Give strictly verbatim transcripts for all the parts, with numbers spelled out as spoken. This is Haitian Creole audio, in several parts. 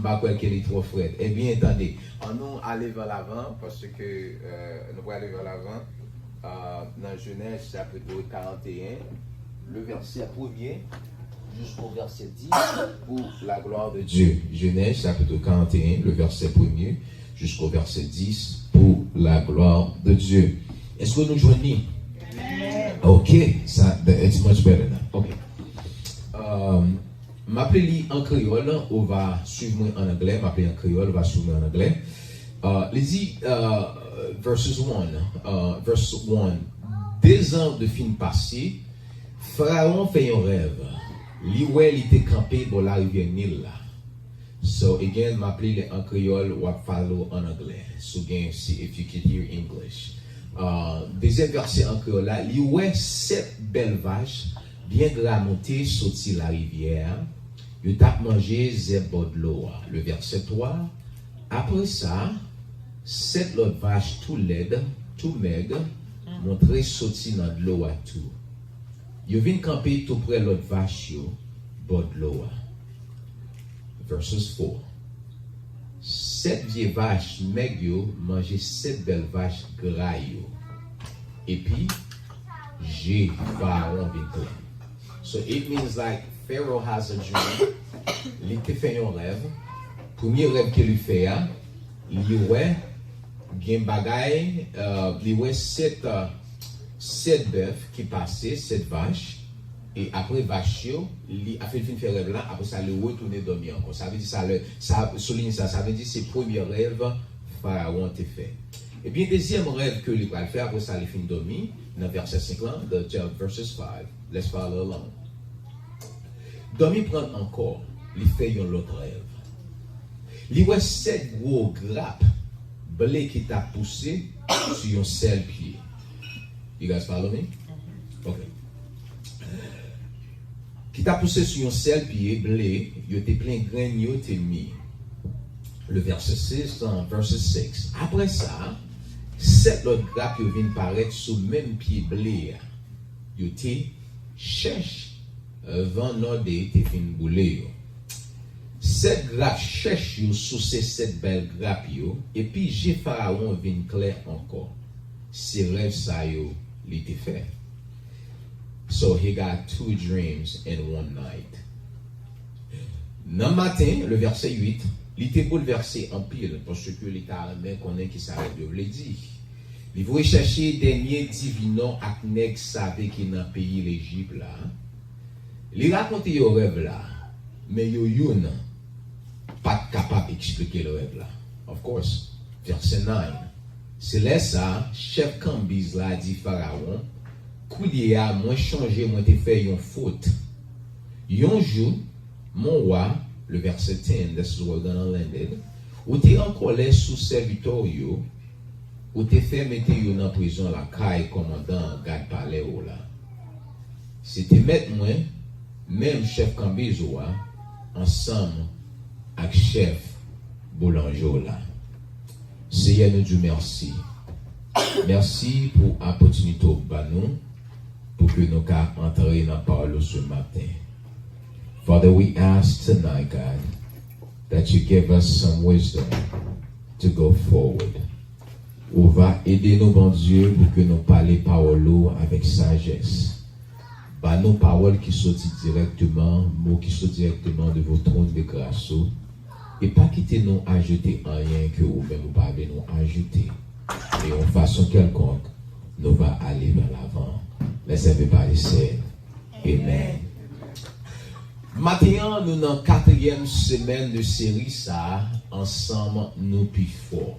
M pa kwè ke li twò frèt. Ebyen, tande, annou ale vè lavan, paske, euh, nou pral ale vè lavan, euh, nan Jenèz chapit karanteyen, le vèsè premye jusqu'au verset dix, pour la gloire de Dieu. Genèse chapitre quarante et un, le verset premier jusqu'au verset dix, pour la gloire de Dieu. Èske nou jwenn li? Ok, sa, it's much better now. Ok. Euh, M ap li li an kreyòl, ou va swiv mwen an anglè, m ap li an kreyòl, ou va swiv mwen an anglè. Uh, li di, uh, verses one, uh, verse one, dezan de fin pase, Farawon fè yon rèv. Li wè li te kanpe bò larivyè Nil la. So, again, m ap li li an kreyòl, w ap follow an anglè. So, again, see if you can hear English. Uh, dezyèm vèsè an kreyòl la, li wè sèt bèl vach byen gra monte soti larivyè a, yo t ap manje zèb bò dlo a. Le vèsè twa, apre sa, sèt lòt vach tou lèd, tou mèg, montre soti nan dlo a tou. Yo vin kanpe tou prè lòt vach yo, bò dlo a. Verses four. Sèt vye vach mèg yo manje sèt bèl vach gra yo. Epi, je Farawon vin klè. So it means like Pharaoh has a dream. Li te fè yon rèv. Premye rèv ke li fè a, li wè gen bagay, uh, li wè sèt, uh, sèt bèf ki pase, sèt vach, e apre vach yo, li, afè l fin fè rèv la, apre sa, li retounen dòmi ankò. Sa vle di sa, lè, sa, souliye sa, sa vle di se premye rèv Farawon te fè. Ebyen, dezyèm rèv ke li pral fè, apre sa, li fin dòmi, nan vèsè senk lan, the, uh, verses five, let's follow along. Dòmi pran l ankò, li fè yon lòt rèv. Li wè sèt gwo grap ble ki t ap pouse sou yon sèl pye. You guys follow me? Ok. Ki t ap pouse sou yon sèl pye ble, yo te plen grenn, yo te mi. Le verset six, uh, verse six. Apre sa, sèt lòt grap yo vin parèt sou menm pye ble a. Yo te chèch, van nòde te fin boule yo. Sèt grap chèch yo souse sèt bèl grap yo, epi je Farawon vin klè ankò. Se rèv sa yo li te fè. So he got two dreams in one night. Nan maten, le vèsè uit, li te boulvèse anpil, paske li ta renmen konnen ki sa rèv yo vle di. Li voye chèche dènye divinò ak nèg save ki nan peyi Lejip la. Li rakonte yo rèv la, men yo youn pa t kapab eksplike l rèv la. Of course, vèsè nine. Se lè sa a, chèf kanbiz la di Farawon, koulye a, mwen chonje mwen te fè yon fot. Yon jou, mon wa, le verset ten, this is where we're gonna land it, ou te an kòlè sou sèvitè w yo, ou te fè mete yo nan prizon lakay kòmandan gad palè w la. Se te mèt mwen, menm chèf kanbiz ou a, ansanm ak chèf boulanje w la. Seyè, nou di w mèsi. Mèsi pou opòtinite w ba nou, pou ke nou ka antre nan pawòl ou ce matin. Father, we ask tonight, God, that you give us some wisdom to go forward. Ou va ede nou, Bondye, pou ke nou pale pawòl ou avèk sajès. Ba nou pawòl ki soti dirèkteman, mo ki soti dirèkteman de vo twòn de gras ou. E pa kite nou ajoute anyen ke ou menm ou pa vle nou ajoute. E yon fason kèlkonk, nou va ale vè lavan. Let's everybody say, Amen. Maten an, nou nan katriyèm semèn de seri sa a, Ansanm Nou Pi Fò.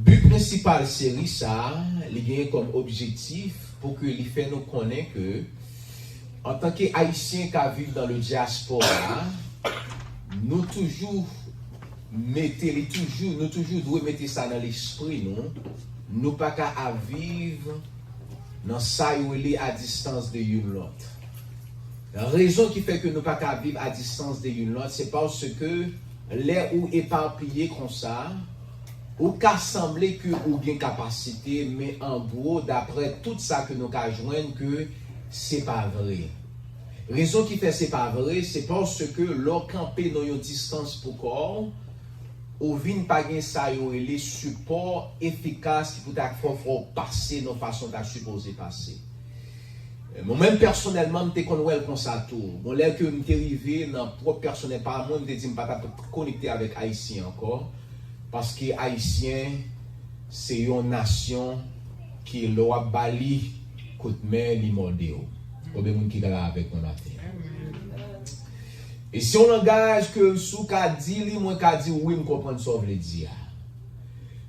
Bi prensipal seri sa a, li genyen kòm objektif pou ke li fè nou konnen ke, antanke Ayisyen k ap viv dans le diaspora, nou toujou mete li toujou, nou toujou dwe mete sa nan lespri nou, nou pa ka ap viv nan sa yo rele a distans de youn lòt. Rezon ki fè ke nou pa ka viv a distans de youn lòt, se paske lè ou epapiye konsa, ou ka sanble ke ou gen kapasite, men an gwo, daprè tout sa ke nou ka jwenn, ke se pa vre. Rezon ki fè se pa vre, se paske lè w kanpe nan yon distans pou kò w, ou vin pa gen sa yo rele sipò efikas ki pou ta fè w pase nan fason w ta sipoze pase. Mwen menm pèsonèlman, m te konn wè l konsa tou. Bon, lè ke m te rive nan pwòp pèsonèl pa mwen, m te di m pa t ap konekte avèk Ayisyen ankò, paske Ayisyen se yon nasyon ki lè w ap ba li kout men, li mòde w. Konbyen moun ki la avèk mwen maten an? E se yon langaj ke si w ka di li, mwen ka di w wi, m konprann sa w vle di a.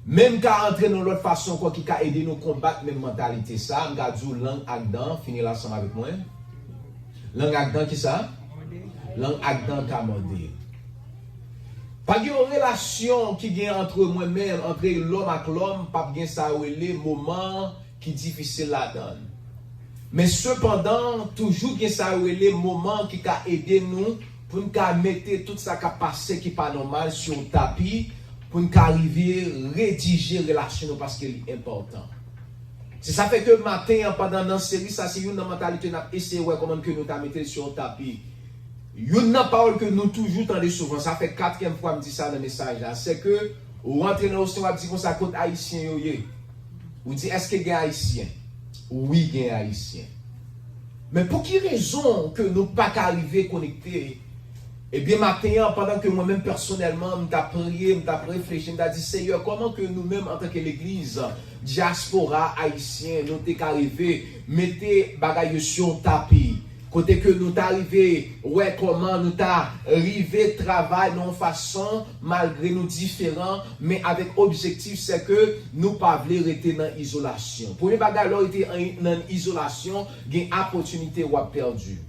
Men m ka antre nan lòt fason ankò ki ka ede nou konbat menm mantalite sa. M ka di w lang ak dan, fini l ansanm avèk mwen. Lang ak dan ki sa? Lang ak dan ka mòde. Pa gen yon relasyon ki gen antre mwen menm, antre lòm ak lòm, p ap gen sa yo rele moman ki difisil ladan l. Men sepandan, toujou gen sa yo rele moman ki ka ede nou pou n ka mete tout sa k ap pase ki pa nòmal sou yon tapi, pou n ka rive redije relasyon nou paske li enpòtan. Se sa fè ke maten an, pandan nan seri sa, se youn nan mantalite n ap eseye wè kòman ke nou ta mete l sou yon tapi. Youn nan pawòl ke nou toujou tande souvan, sa fè katriyèm fwa m di sa nan mesaj la, se ke ou rantre nan Osten, w ap di konsa, kot Ayisyen yo ye? Ou di, èske gen Ayisyen? Wi, gen Ayisyen. Men pou ki rezon ke nou pa ka rive konekte? Ebyen, maten an, pandan ke mwen menm pèsonèlman, m t ap priye, m t ap reflechi, m t ap di, Seyè, kòman ke nou menm, antanke legliz, dyaspora ayisyen, nou te ka rive mete bagay yo sou yon tapi? Kote ke nou ta rive wè kòman nou ta rive travay nan yon fason, malgre nou diferan, men avèk objektif, se ke nou pa vle rete nan izolasyon. Premye bagay, lè w rete an, nan izolasyon, gen opòtinite w ap pèdi.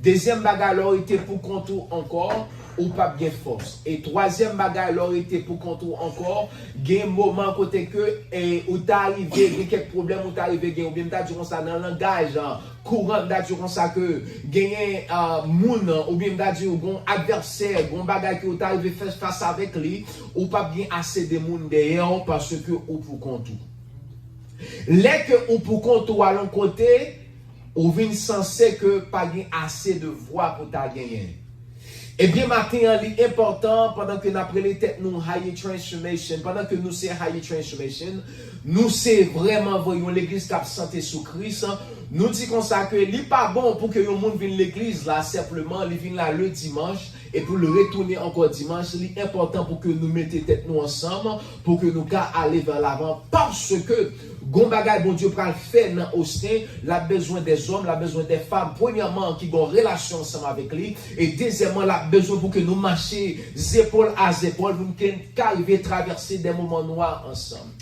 Dezyèm bagay, lè w rete pou kont ou ankò, ou p ap gen fòs. E twazyèm bagay, lè w rete pou kont ou ankò, gen moman kote ke, e, ou ta rive gen kèk pwoblèm, ou ta rive gen, oubyen m ta di konsa nan langaj, an, kouran, m ta di w konsa ke genyen, ah, moun, oubyen m ta di w gon advèsè, gon bagay ke w ta rive fè fas avèk li, ou p ap gen ase de moun dèyè w paske ou pou kont ou. Lè ke ou pou kont ou al yon kote, ou vin sanse ke pa gen ase de vwa pou ta genyen. Ebyen, maten an, li enpòtan pandan ke n ap rele tèt nou Higher Transformation, pandan ke nou se Higher Transformation, nou se vrèman vre yon legliz k ap sante sou Kris. Nou di konsa ke li pa bon pou ke yon moun vin legliz la senpleman, li vin la le dimanch, epi l retounen ankò dimanch. Li enpòtan pou ke nou mete tèt nou ansanm, pou ke nou ka ale vè lavan, paske gon bagay Bondye pral fè nan Osten, l ap bezwen dèzòm, l ap bezwen dè fanm, premyèman, ki gon relasyon ansanm avèk li, e dezyèmman, l ap bezwen pou ke nou mache zepòl a zepòl, pou n ke, ka rive travèse dè moman nwa ansanm.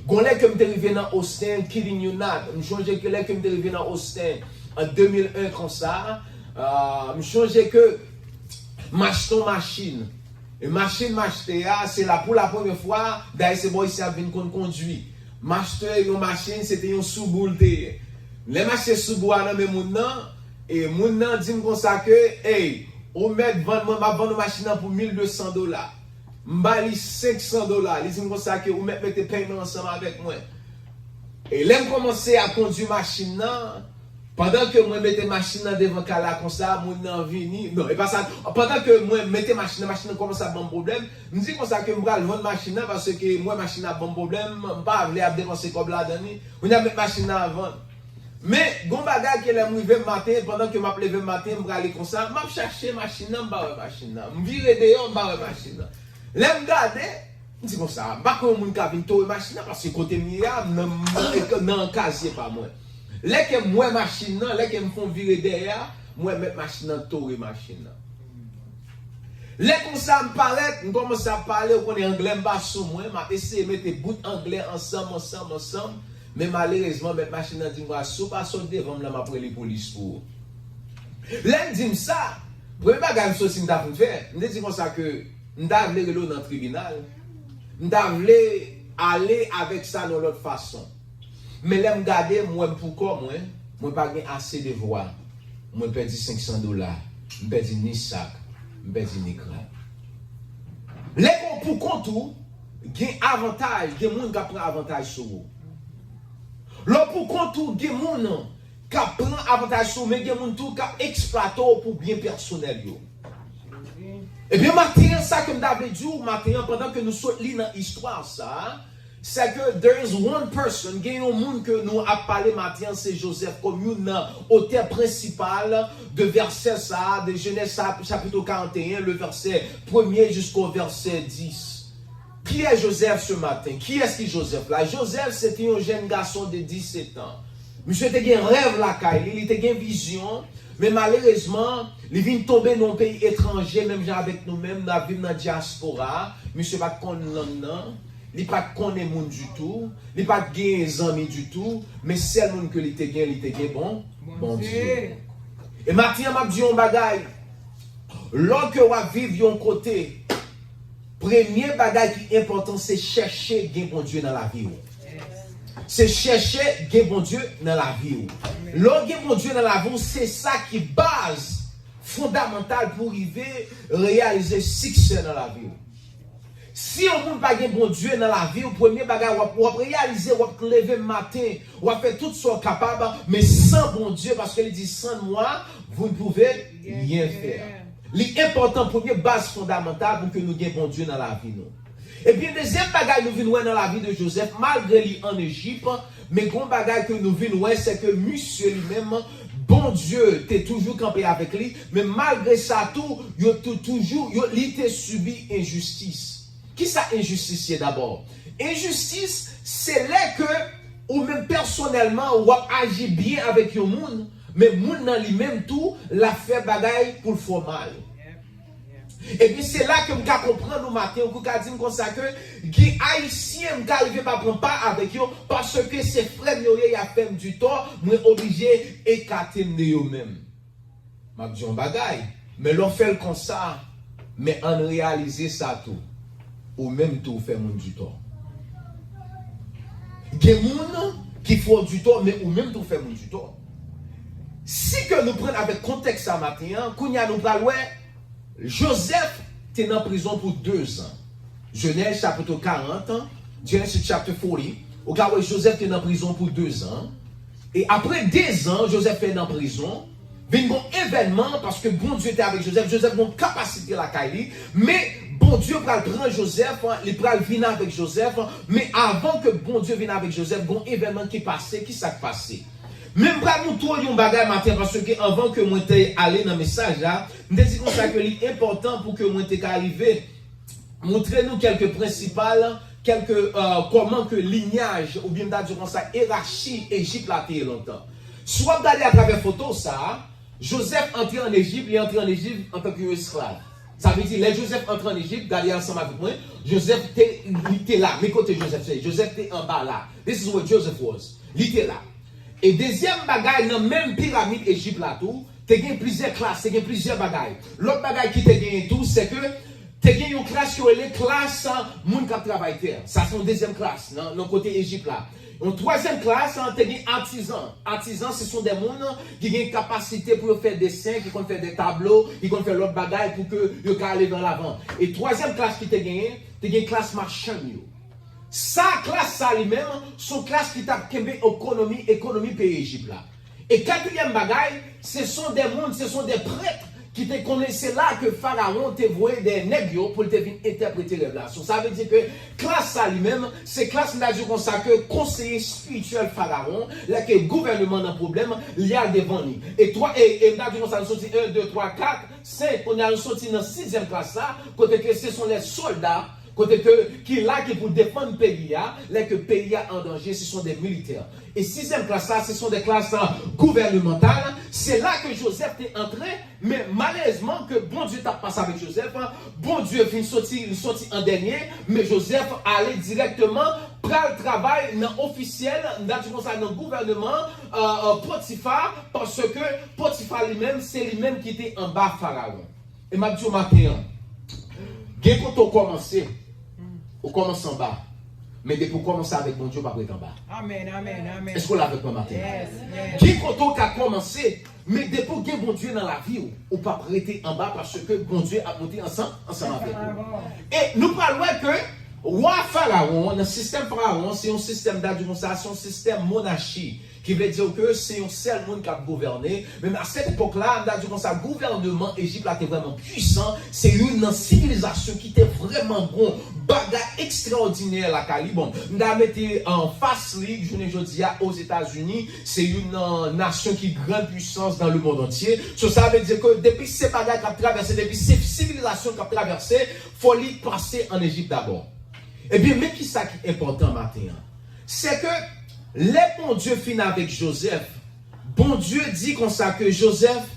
Gon lè ke m te rive nan Osten, kidding you not, m chonje ke lè ke m te rive nan Osten an de mil en konsa, ah, m chonje ke m achte yon machin. E machin m achte a, se la pou la premyè fwa, dayè se bò isi a m vin konn kondwi. M achte yon machin, se te yon Subaru l te ye. Lè m achte Subaru a nan men moun nan, e moun nan di m konsa ke, ey, ou mèt vann mwen, m ap vann ou machin nan pou mil de san dola. M ba li senk san dola. Li di m konsa ke ou mèt mete pèyman ansanm avèk mwen. E lè m kòmanse ap kondwi machin nan, pandan ke mwen mete machin nan devan kay la konsa, moun nan vini. Non, e pa sa. Pandan ke mwen mete machin nan, machin nan kòmanse ap ban m pwoblèm. M di konsa ke m pral vann machin nan paske m wè machin nan ap ban m pwoblèm, m pa vle ap depanse kòb ladan li. Kounye a m met machin nan a vann. Men, gon bagay ke lè m rive m maten, pandan ke m ap leve m maten, m prale konsa, m ap chache machin nan, m pa wè machin nan. M vire deyò, m pa wè machin nan. Lè m gade, m di konsa, m pa kwè yon moun ka vin towe machin nan, paske kote m ye a, m nan, m nan, nan kazye pa mwen. Lè ke m wè machin nan, lè ke m fè yon vire dèyè a, m wè mèt machin nan towe machin nan. Lè konsa, m parèt, m kòmanse ap pale, ou konnen anglè m pa sou mwen, m ap eseye mete bout anglè ansanm, ansanm, ansanm, men malerezman, mèt machin nan di m, si w pa sot devan m la, m ap rele polis pou ou. Lè l di m sa, premye bagay m soti m ta fin fè, m te di konsa ke m ta vle rele w nan tribinal, m ta vle ale avèk sa nan lòt fason. Men lè m gade, m wè m pou kò mwen, mwen pa gen ase de vwa. Mwen pèdi senk san dola, m pèdi ni sak, m pèdi ni krab. Lè ke w pou kont ou, gen avantaj, gen moun k ap pran avantaj sou ou. Lè w pou kont ou, gen moun k ap pran avantaj sou ou, men gen moun tou k ap eksplwate w pou byen pèsonèl yo. Ebyen, maten an, sa ke m ta vle di w, maten an, pandan ke nou sot li nan istwa sa a, se ke there is one person, gen yon moun ke nou ap pale maten an, se Jozèf, kòm youn nan otè prensipal de vèsè sa a, de Jenèz sa, chapit karanteyen, le vèsè premye jisko vèsè dis. Kiyès Jozèf ce matin? Kiyès ki Jozèf la? Jozèf se te yon jèn gason de disèt an. Misye te gen rèv lakay li, li te gen vizyon, men malerezman, li vin tonbe nan yon peyi etranje, menm jan avèk nou menm, n ap viv nan dyaspora. Misye pa t konn lang nan, li pa t konnen moun ditou, li pa t gen zanmi ditou, men sèl moun ke li te gen, li te gen bon, Bondye. E maten an, m ap di yon bagay. Lòske w ap viv yon kote, premye bagay ki enpòtan, se chèche gen Bondye nan lavi w. Se chèche gen Bondye nan lavi w. Lè w gen Bondye nan lavi w, se sa ki baz fondamantal pou w rive reyalize siksè nan lavi w. Si yon moun pa gen Bondye nan lavi w, premye bagay w ap, w ap reyalize, w ap leve maten, w ap fè tout sa w kapab, men san Bondye, paske li di, "Sans moi, vous ne pouvez rien faire." Li enpòtan, premye baz fondamantal pou ke nou gen Bondye nan lavi nou. Epi dezyèm bagay nou vin wè nan lavi de Jozèf, malgre li ann Ejip, men gon bagay ke nou vin wè, se ke misye li menm, Bondye te toujou kanpe avèk li, men malgre sa tou, yo tou, toujou, yo, li te sibi enjistis. Kisa enjistis ye dabò? Enjistis, se lè ke ou menm pèsonèlman, w ap aji byen avèk yon moun, men moun nan li menm tou, l ap fè bagay pou l fè w mal. Ebyen, se la ke m ka konprann ou maten, ou ka di m konsa ke gen Ayisyen m ka rive pa pran pa avèk yo, paske se frè m yo ye, y ap fè m di tò, mwen oblije ekate m de yo menm. M ap di yon bagay, men lè w fè l konsa, men ann reyalize sa tou, ou menm tou w fè moun di tò. Gen moun ki fè w di tò, men ou menm tou w fè moun di tò. Si ke nou pran avèk kontèks sa maten an, kounye a nou pral wè, Jozèf te nan prizon pou dezan. Jenèz chapit karant, Genesis chapter forty, ou ka wè Jozèf te nan prizon pou dezan. E apre dezan, Jozèf fè nan prizon, vin gon evènman, paske Bondye te avèk Jozèf, Jozèf gon kapasite lakay li, men Bondye pral pran Jozèf, li pral vin avèk Jozèf, men avan ke Bondye vin avèk Jozèf, gon evènman ki pase, ki sa k pase? Men m pral montre w yon bagay maten, paske anvan ke mwen te ale nan mesaj la, m te di konsa ke li enpòtan pou ke mwen te ka rive montre nou kèlke prensipal, kèlke, euh, kòman ke linyaj, oubyen m ta di konsa, erachi Ejip la te ye lontan. Si w ap gade atravè foto sa a, Jozèf antre ann Ejip, li antre ann Ejip antanke yon esklav. Sa vle di, lè Jozèf antre ann Ejip, gade ansanm avèk mwen, Jozèf te, li te la. Men kote Jozèf te? Jozèf te anba la. This is where Joseph was. Li te la. E dezyèm bagay, nan menm piramid Ejip la tou, te gen plizyè klas, te gen plizyè bagay. Lòt bagay ki te genyen tou, se ke te gen yon klas yo rele klas, a, moun k ap travay tè. Sa se yon dezyèm klas nan, nan kote Ejip la. Yon twazyèm klas, a, te gen atizan. Atizan, se sont des moun ki gen kapasite pou yo fè desen, ki konn fè de tablo, ki konn fè lòt bagay pou ke yo ka ale vè lavan. E twazyèm klas ki te genyen, te gen klas machann yo. Sa, klas sa li menm, se yon klas ki t ap kenbe ekonomi, ekonomi peyi Ejip la. E katriyèm bagay, se sont des moun, se sont des prêtres ki te konnen, se la ke Farawon te voye de nèg yo pou l te vin entèprete rèv la. So, sa vle di ke klas sa li menm, se klas m ta di konsa ke konseye espirityèl Farawon, lè ke gouvènman nan pwoblèm, li al devan li. E twa, e, e m ta di konsa, nou soti en, de, twa, kat, senk, kounye a nou soti nan sizyèm klas la, kote ke se sont les soldats, kote ke, ki la ki pou defann peyi a, lè ke peyi a an danje, se sont des militaires. E sizyèm klas la, se sont des classes, a, gouvènemantal. Se la ke Jozèf te antre, men malerezman ke Bondye t ap pase avèk Jozèf, a, Bondye vin soti, li soti an dènye, men Jozèf ale dirèkteman pral travay nan ofisyèl, n a di konsa nan gouvèneman, a, a, Potifa, paske Potifa li menm, se li menm ki te anba Farawon. E m ap di w maten an, gen kote w kòmanse, ou kòmanse anba, men depi w kòmanse avèk Bondye, w p ap ret anba. Amèn, amèn, amèn. Èske w la avèk mwen maten an? Yes, yes. Gen kote w ka kòmanse, men depi w gen Bondye nan lavi w, ou p ap rete anba paske Bondye ap monte ansanm, ansanm avèk ou. Ansanm avè w. E nou pral wè ke wa Farawon, nan sistèm Farawon, se yon sistèm, m ta di konsa, se yon sistèm monachi. Ki vle di ke se yon sèl moun k ap gouvène. Men a sèt epòk la, m ta di konsa, gouvènman Ejip la te vrèman pwisan. Se youn nan sivilizasyon ki te vrèman gon bagay ekstraòdinè lakay li. Bon, m ta mete anfas li, jounen jodi a, Ozetazini, se youn nan nasyon ki grande puissance dans le monde entier. So, sa vle di ke depi se bagay k ap travèse, depi se sivilizasyon k ap travèse, fò li pase ann Ejip dabò. Ebyen, men ki sa ki enpòtan maten an. Se ke lè Bondye fin avèk Jozèf, Bondye di konsa ke Jozèf,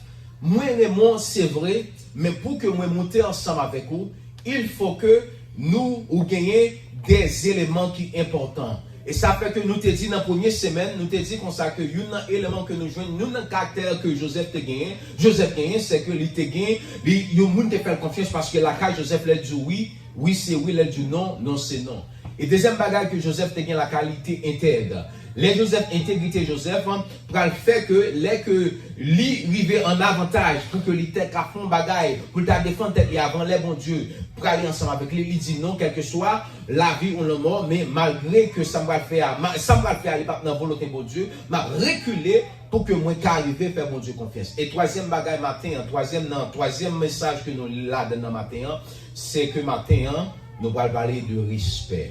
mwen renmen w, se vre, men pou ke mwen moute ansanm avèk ou, il faut que nou, ou genyen des éléments ki enpòtan. E sa fè ke nou te di nan premye semèn, nou te di konsa ke youn nan eleman ke nou jwenn, youn nan karaktè ke Jozèf te genyen, Jozèf genyen, se ke li te gen, li, yon moun te fè l konfyans paske lakay Jozèf lè l di wi, wi se wi, lè l di non, non se non. E dezyèm bagay ke Jozèf te gen lakay li te entèg. Lè Jozèf, entegrite Jozèf pral fè ke lè ke li rive an avantaj pou ke li te ka fè yon bagay, pou l ta defann tèt li avan lè Bondye prale ansanm avèk li, li di non, kèlkeswa lavi ou lanmò, men malgre ke sa m pral fè a, ma- sa m pral fè a, li p ap nan volonte Bondye, m ap rekile pou ke mwen ka rive fè Bondye konfyans. E twazyèm bagay maten an, twazyèm nan, twazyèm mesaj ke nou li ladan nan maten an, se ke maten an, nou pral pale de respè.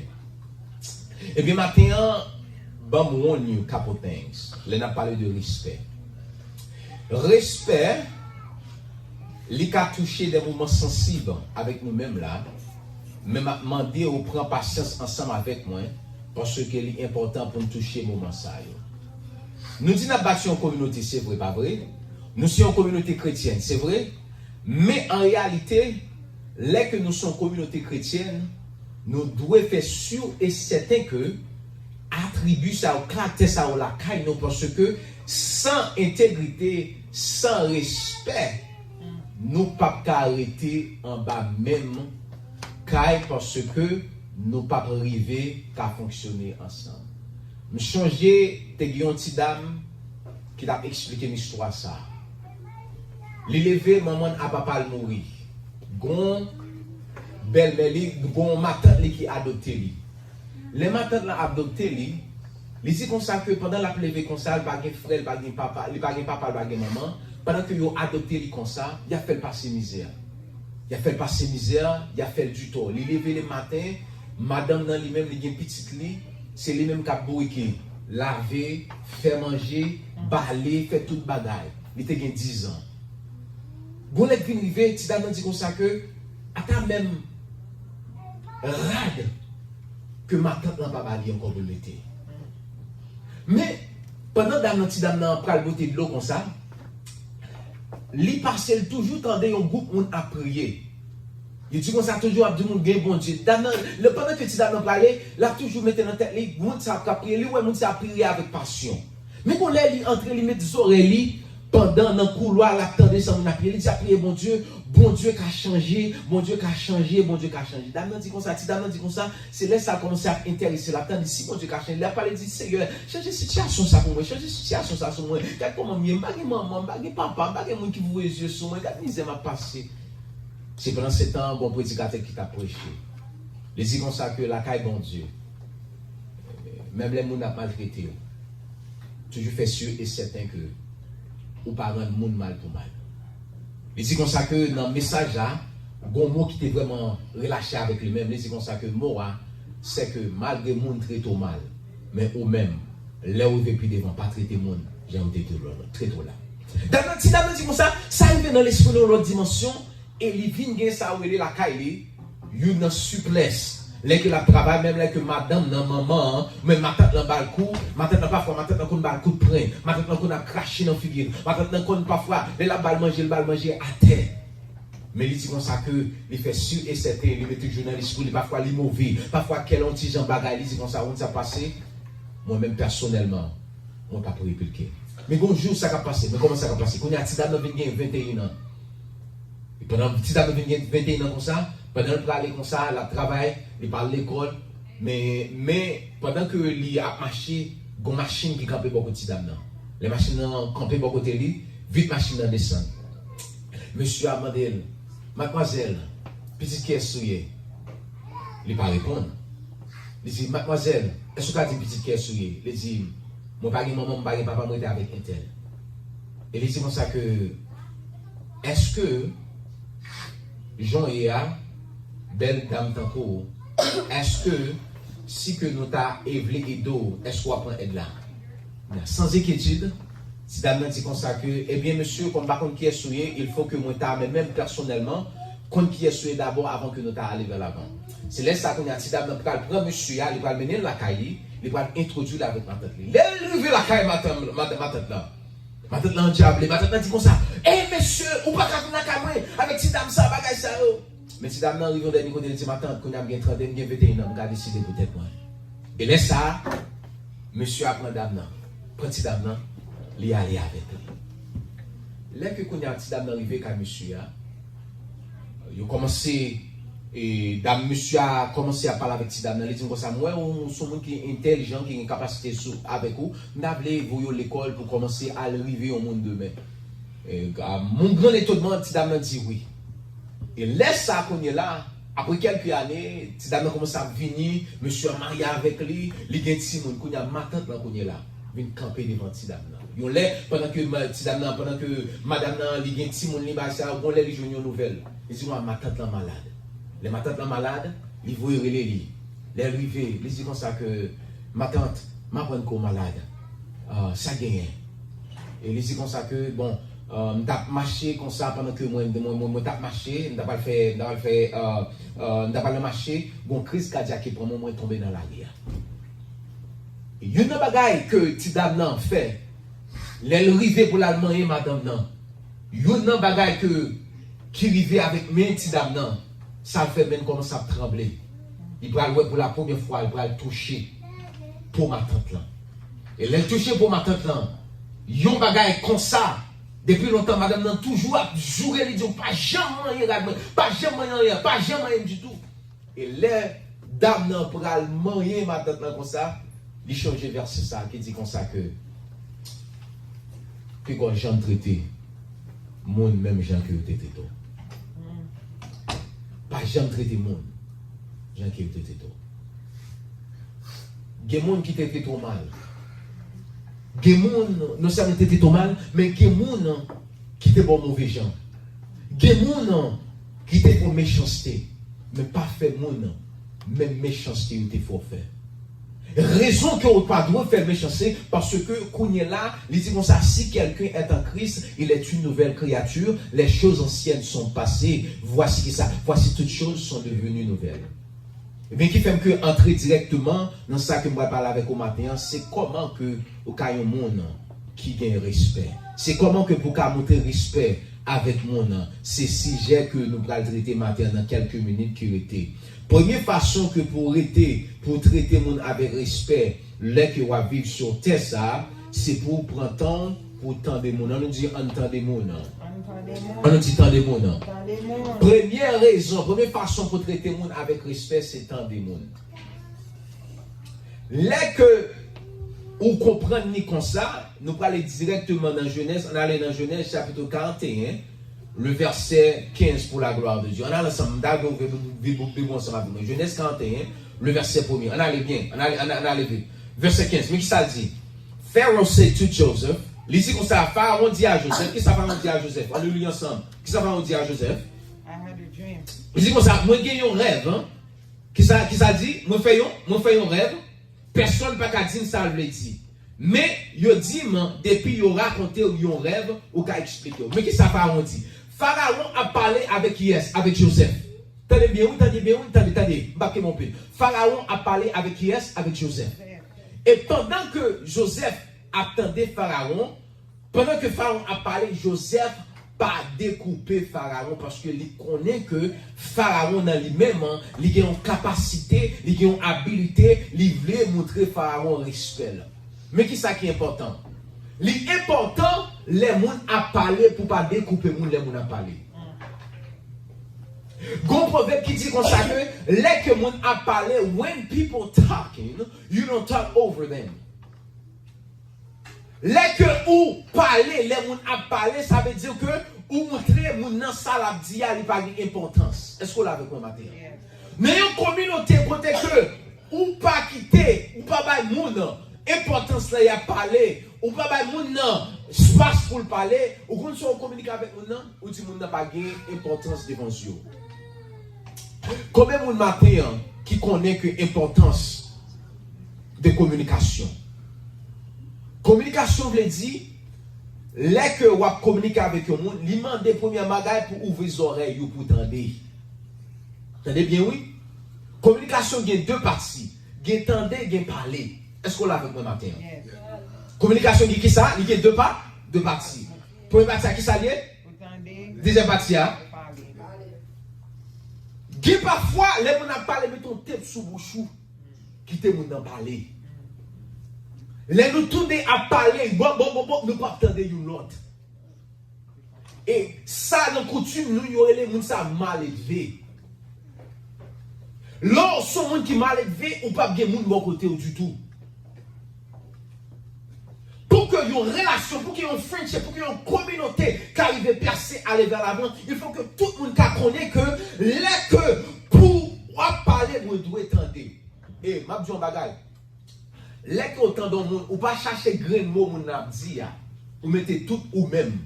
Ebyen, maten an, ban m warn you couple things. Lè n ap pale de respè. Respè, li ka touche de moman sansib avèk nou menm la, men m ap mande ou pran pasyans ansanm avèk mwen, paske li enpòtan pou n touche moman sa yo. Nou di n ap bati yon kominote, se vre, pa vre? Nou se yon kominote kretyèn, se vre? Men an reyalite, lè ke nou se yon kominote kretyèn, nou dwe fè si e sèten ke atribi sa yo, karaktè sa yo lakay nou, paske san entegrite, san respè, nou p ap ka rete anba menm kay, paske nou p ap rive ka fonksyone ansanm. M chonje te gen yon ti dam ki t ap eksplike m istwa sa. Li leve, manman l a papa l mouri. Gon bèlmè li, gon matant li ki adopte li. Lè matant lan adopte li, li di konsa ke pandan l ap leve konsa, li pa gen frè, li pa gen papa, li pa gen papa, li pa gen manman, pandan ke yo adopte li konsa, y ap fè l pase mizè. Y ap fè l pase mizè, y ap fè l di tò. Li leve le maten, madanm nan li menm, li gen pitit li, se li menm k ap bourike, lave, fè manje, bale, fè tout bagay. Li te gen dizan. Gon lè k vin rive, ti dam nan di konsa ke, ata menm rad ke matant lan pa ba li ankò pou l mete. Men, pandan dam nan, ti dam nan pral bwote dlo konsa, li pase, l toujou tande yon gwoup moun ap priye. Yo di konsa, toujou ap di moun gen Bondye. Dam nan, lè, pandan ke ti dam nan prale, l ap toujou mete nan tèt li, moun sa ap k ap priye, li wè moun sa ap priye avèk pasyon. Men gon lè li antre, li met zòrèy li, pandan nan koulwa, l ap tande sa moun ap priye. Li di, ap priye Bondye, Bondye ka chanje, Bondye ka chanje, Bondye ka chanje. Dam nan di konsa, ti dam nan di konsa, se lè sa l kòmanse ap enterese, l ap tande si Bondye ka chanje. Li ap pale, di, Seyè, chanje sitiyasyon sa pou mwen, chanje sitiyasyon sa sou mwen. Gad kòman m ye, m pa gen manman, m pa gen papa, m pa gen moun ki voye zye sou mwen, gad mizè m ap pase. Se pandan se tan, gon predikatè ki t ap preche. Li di konsa ke lakay Bondye, menm lè moun ap maltrete w, toujou fè si e sèten ke ou pa rann moun mal pou mal. Li di konsa ke nan mesaj la, gon mo ki te vrèman relache avèk li menm. Li di konsa ke mo a, se ke malgre moun trete w mal, men ou menm, lè w rive pi devan, pa trete moun jan yo te trete w la. Dam nan, ti dam nan di konsa, sa rive nan lespri l yon lòt dimansyon, e li vin gen sa yo rele lakay li, youn nan siplès. Lè ke l ap travay, menm lè ke madanm nan, manman an, men matant lan ba l kou, matant lan pafwa, matant lan konn ba l kout pwen, matant lan konn ap krache nan figi l, matant lan konn pafwa, lè l ap ba l manje, l ba l manje atè. Men li di konsa ke li fè si e sèten, li mete toujou nan lespri li, pafwa li move, pafwa kè l yon ti jan bagay, li di konsa, ou konn sa k pase? Mwen menm pèsonèlman, mwen p ap replike. Men gon jou sa k ap pase, men kòman sa k ap pase? Kounye a ti dam nan vin gen venteyen an. E pandan ti dam nan vin gen venteyen an konsa, pandan l prale konsa, l ap travay, li pa al lekòl, men, men pandan ke li ap mache, gon machin ki kanpe bò kote ti dam nan. Lè machin nan kanpe bò kote li, vit machin nan desann. Mesye a mande l, Madmwazèl, pitit kiyès ou ye? Li pa reponn. Li di, Madmwazèl, èske w ka di m pitit kiyès ou ye? Li di, Mwen pa gen manman, mwen pa gen papa, mwen rete avèk entèl. E li di konsa ke, èske jan w ye a, bèl dam tankou w, èske si ke nou ta e vle ede w, èske w ap pran èd la? San enkyetid, ti dam nan di konsa ke, ebyen mesye, kòm m pa konn kiyès ou ye, il faut que mwen ta, mwen menm pèsonèlman, konn kiyès ou ye dabò avan ke nou ta ale vè lavan. Se lè sa kounye a ti dam nan pral pran mesye a, li pral mennen l lakay li, li pral entwodui l avèk matant li. Lè l rive lakay matant, matant, matant lan, matant lan andyable, matant lan di konsa, ey mesye, ou pa ka vin lakay mwen avèk ti dam sa, bagay sa yo. Men ti dam nan rive yon dènye kote, li di, matant, kounye a m gen trannde, m gen venteyen an, m ka deside pou tèt mwen. E lè sa a, mesye a pran dam nan, pran ti dam nan, li ale avèk li. Lè ke kounye a ti dam nan rive kay mesye a, yo kòmanse, e, dam mesye a kòmanse ap pale avèk ti dam nan, li di m konsa, m wè ou se yon moun ki entèlijan, ki gen kapasite sou, avèk ou, m ta vle voye w lekòl pou kòmanse al rive yon moun demen. E, a mon grand étonnement, ti dam nan di wi. E lè sa kounye la, apre kèlke ane, ti dam nan kòmanse ap vini, mesye an marye avèk li, li gen timoun. Kounye a, matant lan kounye la vin kanpe devan ti dam nan. Yon lè, pandan ke ma- ti dam nan, pandan ke madanm nan, li gen timoun li, bagay sa yo, yon lè li jwenn yon nouvèl. Li di, wa, matant lan malad. Lè matant lan malad, li voye rele li. Lè l rive, li di konsa ke, matant, m aprann ke w malad. Ah, sa genyen? E li di konsa ke, bon, ah, m t ap mache konsa pandan ke mwen, mwen, mwen, mwen t ap mache, m t ap al fè, m t ap al fè, ah, ah, m t ap al nan mache, gon kriz kadyak ki pran mwen, mwen tonbe nan lari a. E youn nan bagay ke ti dam nan fè, lè l rive pou l al manyen madanm nan, youn nan bagay ke, ki rive avèk men ti dam nan, sa l fè men l kòmanse ap tranble. Li pral wè pou la premyè fwa, li pral touche po matant lan. E lè l touche po matant lan, yon bagay konsa, depi lontan, madanm nan toujou ap joure li, di, w pa janm manyen rad mwen, pa janm manyen anyen, pa janm manyen m ditou. E lè dam nan pral manyen matant lan konsa, li chonje vèsè sa ki di konsa ke, pigòl janm trete moun menm jan ke yo te trete w. Pa janm trete moun jan ke yo te trete w. Gen moun ki te trete w mal. Gen moun, non sèlman te trete w mal, men gen moun ki te ba w move jan. Gen moun ki te fè w mechanste, men pa fè moun menm mechanste yo te fè w fè. Rezon ke ou pa dwe fè l mechanste, paske kounye la, li di konsa, si quelqu'un est en Christ, il est une nouvelle créature, les choses anciennes sont passées, voici ki sa, voici toutes choses sont devenues nouvelles. Ebyen, ki fè m ke antre dirèkteman nan sa ke m pral pale avèk ou maten an, se kòman ke ou ka yon moun ki gen respè. Se kòman ke pou ka montre respè avèk moun. Se sijè ke nou pral trete maten an nan kèlke minit ki rete. Premye fason ke pou rete, pou trete moun avèk respè, lè ke w ap viv sou tè sa, se pou w pran tan w pou w tande moun. Ann nou di, ann tande moun. Ann tande moun. Ann nou di, tande moun. Tande moun. Premye rezon, premye fason pou trete moun avèk respè, se tande moun. Lè ke ou konprann li konsa, nou prale dirèkteman nan Jenèz, ann ale nan Jenèz chapit karanteyen, le verset quinze pour la gloire de Dieu. Ann al ansanm, m ta vle ouvè Bib, Bib, Bib ou ansanm avèk mwen. Jenèz karanteyen, le verset premye. Ann ale byen, ann ale, ann, ann ale vit. Verset quinze, men ki sa l di? Pharaoh said to Joseph, li di konsa, Farawon di a Jozèf, ki sa Farawon di a Jozèf? Ann nou li ansanm. Ki sa Farawon di a Jozèf? I had a dream. Li di konsa, mwen gen yon rèv, hein? Ki sa, ki sa l di? Mwen fè yon, mwen fè yon rèv. Pèsonn pa ka di m sa l vle di. Men, yo di m, depi yo rakonte w yon rèv, ou ka eksplike w. Men ki sa Farawon di? Farawon ap pale avèk kiyès? Avèk Jozèf. Tande byen, wi, tande byen, wi, tande, tande. M p ap kenbe w pil. Farawon ap pale avèk kiyès? Avèk Jozèf. E pandan ke Jozèf ap tande Farawon, pandan ke Farawon ap pale, Jozèf pa dekoupe Farawon, paske li konnen ke Farawon nan li menm, li gen yon kapasite, li gen yon abilite, li vle montre Farawon respè l. Men ki sa ki enpòtan? Li enpòtan lè moun ap pale pou pa dekoupe moun lè moun ap pale. Gon pwovèb ki di konsa ke lè ke moun ap pale, when people talking, you don't talk over them. Lè ke ou pale, lè moun ap pale, sa vle di ke ou montre moun nan sa l ap di a, li pa gen enpòtans. Èske w la avèk mwen maten an? Nan yon kominote kote ke ou pa kite, ou pa bay moun Enpòtans lan y ap pale. Ou pa bay moun nan espas pou l pale. Ou konn sa w kominike avèk moun nan, ou di moun nan pa gen enpòtans devan zye w. Konbyen moun maten an ki konnen ke enpòtans de kominikasyon? Kominikasyon vle di, lè ke w ap kominike avèk yon moun, li mande premye bagay pou ouvri zòrèy ou pou tande. Tande byen wi. Kominikasyon gen de pati. Gen tande, gen pale. Èske w la avèk mwen maten an? Kominikasyon gen kisa? Li gen de pa, de pati. Premye pati a kisa l ye? Dezyèm pati a. Gen pafwa, lè moun ap pale, mete yon tep sou bouch ou. Kite moun nan pale. Lè nou toude ap pale, bon, bon, bon, bon, nou p ap tande youn lòt. E sa nan koutim nou, yo rele moun sa maledve. Lè w se yon moun ki maledve, ou p ap gen moun bò kote w ditou. Pou ke yon relasyon, pou ke yon friendship, pou ke yon kominote ka rive pèse, ale vè lavan, il faut que tout moun ka konnen ke lè ke pou w ap pale, mwen dwe tande. E m ap di yon bagay. Lè ke w tande yon moun, ou pa chache grenn mo moun nan ap di a. Ou mete tout ou menm,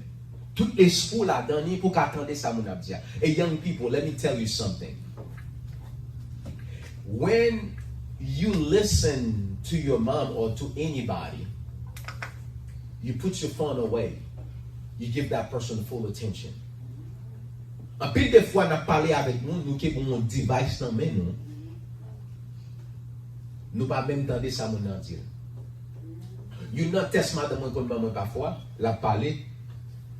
tout lespri w ladan li pou w ka tande sa moun ap di a. E young people, let me tell you something. When you listen to your mom or to anybody, you put your phone away. You give that person full attention. Anpil de fwa n ap pale avèk moun, nou ke gen yon device nan men nou. Nou pa menm tande sa moun nan di. Youn nan tès madanm mwen konn ban mwen pafwa, l ap pale,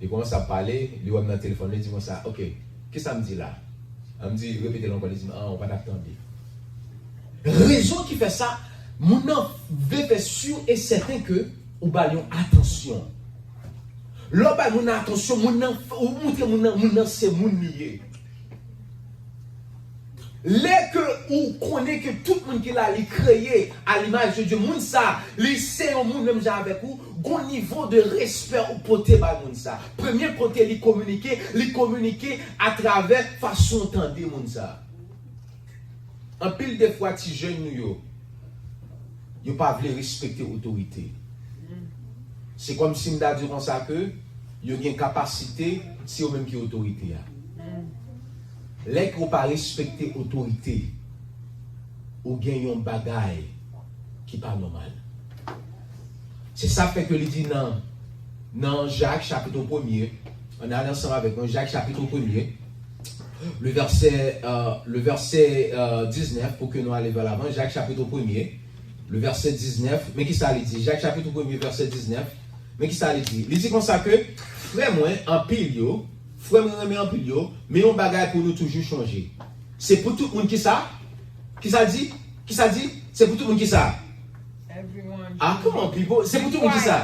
li kòmanse ap pale, li wè m nan telefòn, li di konsa, "Ok, kisa m di la?" An m di, "Repete l ankò," li di m, "An, ou pa t ap tande." Rezon ki fè sa, moun nan vle fè si e sèten ke ou ba l yon atansyon. Lè w bay moun nan atansyon, moun nan, ou montre moun nan, moun nan se moun li ye. Lè ke ou konnen ke tout moun ki la, li kreye a limaj de Dye, moun sa, li se yon moun menm jan avèk ou, gon nivo de respè ou pote bay moun sa. Premye kote li kominike, li kominike atravè fason w tande moun sa. Anpil de fwa, ti jèn nou yo, yo pa vle respekte otorite. Se kòmsi m ta di konsa ke yo gen kapasite, se yo menm ki otorite a. Lè ke w pa respekte otorite, ou gen yon bagay ki pa nòmal. Se sa fè ke li di nan, nan Jak chapit premye, ann ale ansanm avèk mwen, Jak chapit premye, le vèsè, euh, le vèsè, euh, diznèf, pou ke nou ale vè lavan, Jak chapit premye, le vèsè diznèf, men kisa li di? Jak chapit premye, vèsè diznèf, men kisa li di? Li di konsa ke, frè mwen anpil yo, frè mwen renmen anpil yo, men yon bagay pou nou toujou chonje. Se pou tout moun kisa? Kisa di? Kisa di? Se pou tout moun kisa? Ah, come on, people. Se pou tout moun kisa?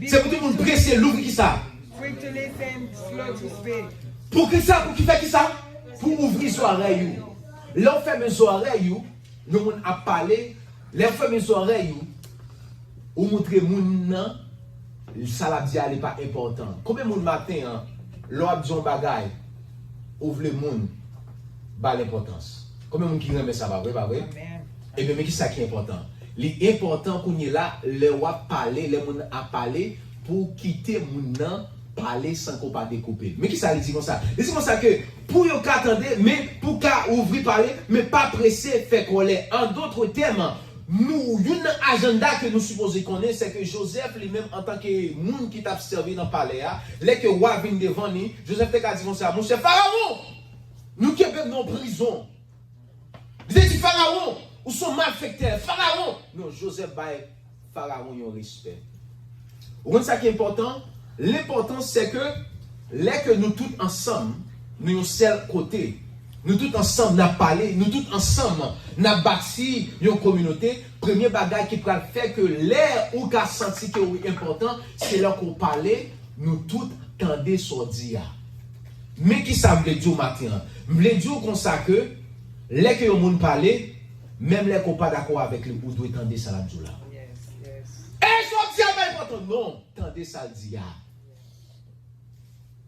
Se pou tout moun prese, louvri kisa? Quick to listen, slow to speak. Pou kisa? Pou ki fè kisa? Pou ouvri zòrèy ou. Lè w fèmen zòrèy ou, yon moun ap pale, lè w fèmen zòrèy ou, ou montre moun nan, sa l ap di a, li pa enpòtan. Konbyen moun maten an, lè w ap di yon bagay, ou vle moun ba l enpòtans? Konbyen moun ki renmen sa, pa vre, pa vre? Ebyen, men ki sa ki enpòtan. Li enpòtan kounye la, lè w ap pale, lè moun ap pale, pou w kite moun nan pale san ke w pa dekoupe l. Men ki sa li di konsa? Li di konsa ke pou yo ka tande, men pou ka ouvri pale, men pa prese fè kòlè. An dòt tèm, nou, youn nan ajanda ke nou sipoze konnen, se ke Jozèf li menm, antanke moun ki t ap sèvi nan palè a, lè ke wa vin devan li, Jozèf te ka di konsa, monchè, Farawon, nou kenbe m nan prizon. Li te di, Farawon, ou se yon malfektè. Farawon! Non, Jozèf bay Farawon yon respè. Ou konn sa ki enpòtan? Lenpòtans, se ke lè ke nou tout ansanm, nou yon sèl kote, nou tout ansanm n ap pale, nou tout ansanm n ap bati yon kominote, premye bagay ki pral fè ke lè ou ka santi ke ou enpòtan, se lè ke w pale, nou tout tande sa w di a. Men ki sa m vle di w maten an. M vle di w konsa ke lè ke yon moun pale, menm lè ke w pa dakò avèk li, ou dwe tande sa l ap di w la. E sa w di a pa enpòtan, non. Tande sa l di a.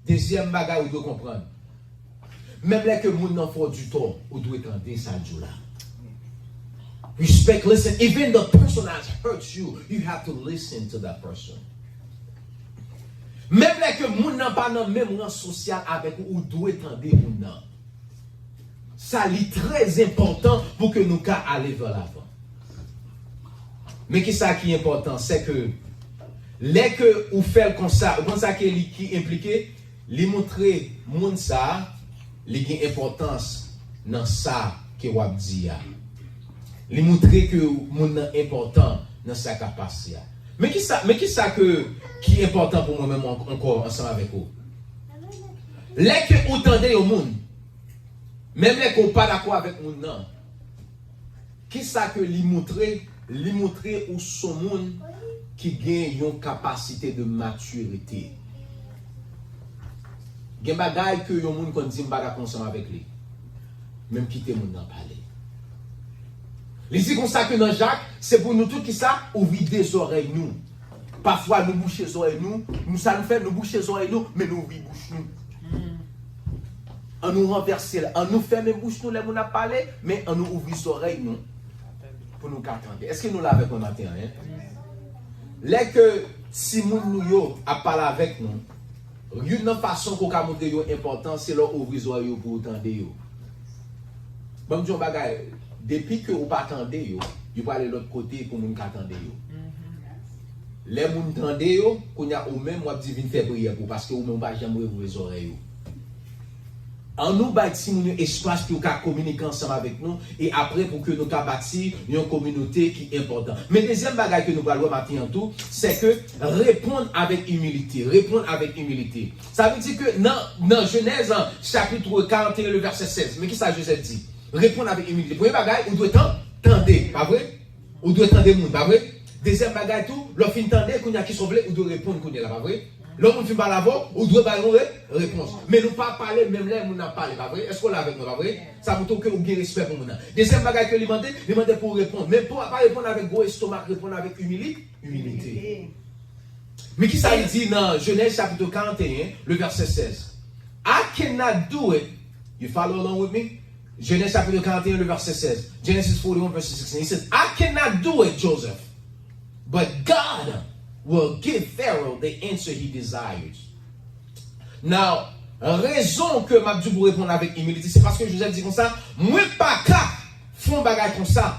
Dezyèm bagay ou dwe konprann. Menm lè ke moun nan fè w di tò, ou dwe tande sa l di w la. Respect, listen. Even the person has hurt you, you have to listen to that person. Menm lè ke moun nan pa nan menm ran sosyal avèk ou, ou dwe tande moun nan. Sa li trè enpòtan pou ke nou ka ale vè lavan. Men ki sa ki enpòtan, se ke lè ke ou fè l konsa, ou konn sa ke li ki enplike, li montre moun sa a, li gen enpòtans nan sa ke w ap di a. Li montre ke moun nan enpòtan nan sa k ap pase a. Men ki sa, men ki sa ke, ki enpòtan pou mwen menm an- ankò ansanm avèk ou. Lè ke ou tande yon moun, menm lè ke ou pa dakò avèk moun nan, ki sa ke li montre? Li montre ou son moun ki gen yon kapasite de matirite. Gen bagay ke yon moun konn di m pa dakò ansanm avèk li. Men m kite moun nan pale. Li di konsa ke nan Jak, se pou nou tout ki sa, ouvri de zòrèy nou. Pafwa nou bouche zòrèy nou, nou sa nou fè, nou bouche zòrèy nou, men nou ouvri bouch nou. An nou ranvèse l, an nou fèmen bouch nou lè moun ap pale, men an nou ouvri zòrèy nou pou nou ka tande. Èske nou la avèk mwen maten an? Lè ke timoun nou yo ap pale avèk nou, youn nan fason ke w ka montre yo enpòtan, se lè w ouvri zòrèy yo pou w tande yo. Ban m di yon bagay, depi ke ou pa tande yo, yo prale lòt kote pou moun ka tande yo. Lè moun tande yo, kounye a ou menm w ap di vin fè priyè pou ou, paske ou menm ou pa janm reouvri zòrèy ou. An nou bay timoun yo espas pou yo ka kominike ansanm avèk nou, e apre pou ke nou ka bati yon kominote ki enpòtan. Men dezyèm bagay ke nou pral wè maten an tou, se ke reponn avèk imilite. Reponn avèk imilite. Sa vle di ke nan, nan Jenèz, chapit karannteyen, le vèsè sèz, men ki sa Jozèf di? Reponn avèk imilite. Premye bagay, ou dwe tan, tande, pa vre? Ou dwe tande moun, pa vre? Dezyèm bagay tou, lè w fin tande, kounye a ki sa w vle, ou dwe reponn kounye a la, pa vre? Lè yon moun fin pale avè w, ou dwe ba yon re, repons. Men nou pa pale menm lè moun nan ap pale, pa vre? Èske w la avèk mwen, pa vre? Sa montre ke ou gen respè pou moun nan. Dezyèm bagay ke li mande, li mande pou w reponn. Men pou w pa reponn avèk gwo estomak, reponn avèk imili-, imilite. Men ki sa li di nan Jenèz chapit karannteyen, le vèsè sèz? I cannot do it. You follow along with me? Genèse chapitre quarante et un, le verset seize. Genesis forty-one, verse sixteen. He says, "I cannot do it, Joseph, but God will give Pharaoh the answer he desires." Now, rezon ke m ap di pou reponn avèk imilite, se paske Joseph di konsa, "Mwen pa ka fè yon bagay konsa.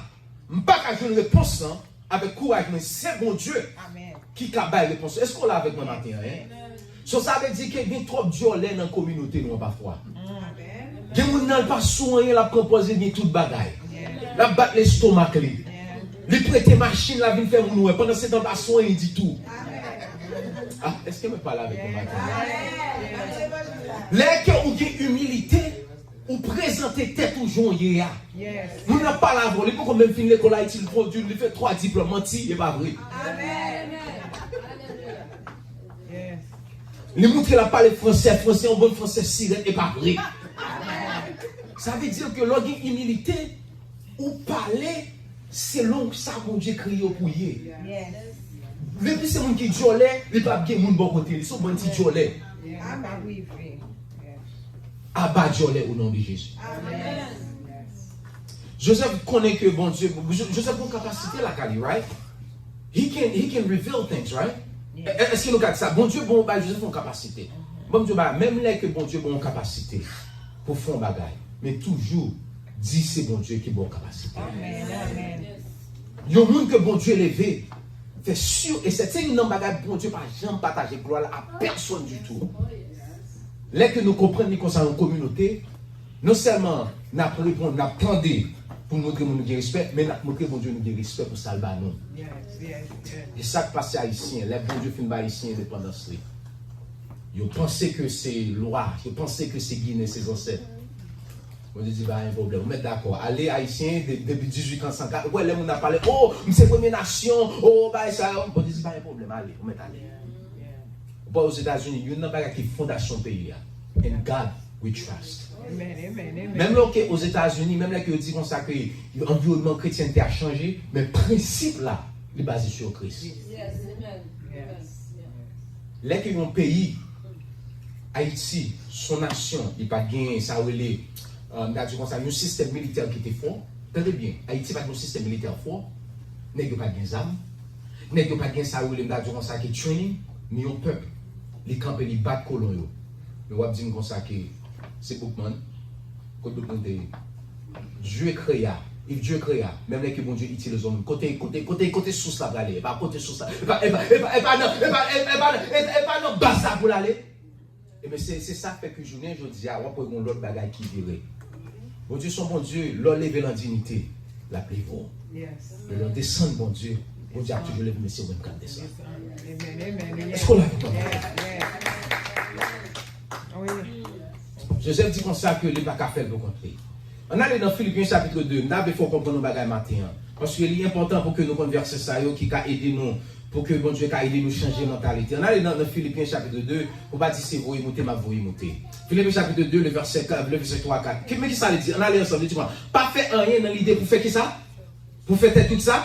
M pa ka jwenn repons lan avèk kouraj mwen. Se Bondye ki ka bay repons." Èske w la avèk mwen maten an? So, sa vle di ke gen twòp dyòlè nan kominote nou an pafwa. Gen moun nan, l pa sou anyen, l ap pran pòz li gen tout bagay. L ap bat lestomak li. Li prete machin la vin fè moun wè. Pandan se tan, l pa sou anyen ditou. Ah, èske mwen pale avèk nou maten an? Lè ke ou gen imilite, ou prezante tèt ou jan w ye a. Moun nan pale avè w, li poko menm fin lekòl Ayiti, li pwodui, li fè twa diplòm, manti, e pa vre. Li montre l ap pale fransè, fransè, yon bon fransè sirèt, e pa vre. Sa vle di ke lè w gen imilite, ou pale selon sa Bondye kreye w pou ye. Depi se moun ki dyòlè, li p ap gen moun bò kote li, se yon bann ti dyòlè. Aba dyòlè o non de Jezi. Joseph konnen ke Bondye, Jo- Joseph gen kapasite lakay li, right? He can, he can reveal things, right? È- Èske nou ka di sa? Bondye bon bay Joseph yon kapasite. Bondye bay, menm lè ke Bondye bon yon kapasite pou fè yon bagay, men toujou di se Bondye ki bon kapasite. Yon moun ke Bondye leve, fè si e sèten, se youn nan bagay Bondye pa janm pataje glwa l a pèsonn ditou. Lè ke nou konprann li konsa yon kominote, non sèlman n ap reponn, n ap tande pou n montre moun nou gen respè, men n ap montre Bondye nou gen respè pou sa l ba nou. E sa k pase Ayisyen, lè Bondye fin bay Ayisyen endepandans li, yo panse ke se lwa, yo panse ke se Ginen, se zansèt. Bondye di, "Pa gen pwoblèm, ou mèt dakò. Ale, Ayisyen, de- depi dizuit an san kat." Ou wè, lè moun ap pale, "O, m se premye nasyon, o, bagay sa yo." Bondye di, "Pa gen pwoblèm, ale, ou mèt ale." Ou pa Ozetazini, youn nan bagay ki fondasyon peyi a. "In God we trust." Menm lè w ke Ozetazini, menm lè ke yo di konsa ke anviwònman kretyènte a chanje, men prensip la, li baze sou Kris. Lè ke yon peyi, Ayiti, se yon nasyon, li pa t gen sa yo rele, euh, m ta di konsa, yon sistèm militè ki te fò, Tande byen, Ayiti pa t gen yon sistèm militè fò, nèg yo pa t gen zam, nèg yo pa t gen sa yo rele, m ta di w konsa, ke training, men yon pèp, li kanpe, li bat kolon yo. Men w ap di m konsa ke se Boukman, kot Boukman te ye? Dieu créa, if Dieu créa, menm lè ke Bondye itilize yon moun, kote, kote, kote, kote sous la prale? E pa kote sous la, e pa, e pa, e pa, e pa nan, e pa, e, e pa nan, e, e pa nan baz la pou l ale. Ebyen, se, se sa k fè ke jounen jodi a, w ap wè gon lòt bagay ki vire. Bondye se yon Bondye, lè w leve l an diyite, l ap leve w. Men lè w desann Bondye, Bondye ap toujou leve, men se ou menm k ap desann. Èske w la pou mwen? Jozèf di konsa ke li pa ka fè l pou kont li. Ann ale nan Filipyen chapit de, m ta vle fè w konprann yon bagay maten an. Paske li enpòtan pou ke nou konn vèsè sa yo ki ka ede nou pou ke Bondye ka ede nou chanje mantalite. Ann ale nan, nan Filipyen chapit de, pou pa di se voye moute, m ap voye moute. Filipyen chapit de, le vèsè kat, le vèsè twa a kat. Ki, men ki sa li di? Ann ale ansanm, li di konsa, pa fè anyen nan lide pou fè ki sa? Pou fè tèt ou ki sa?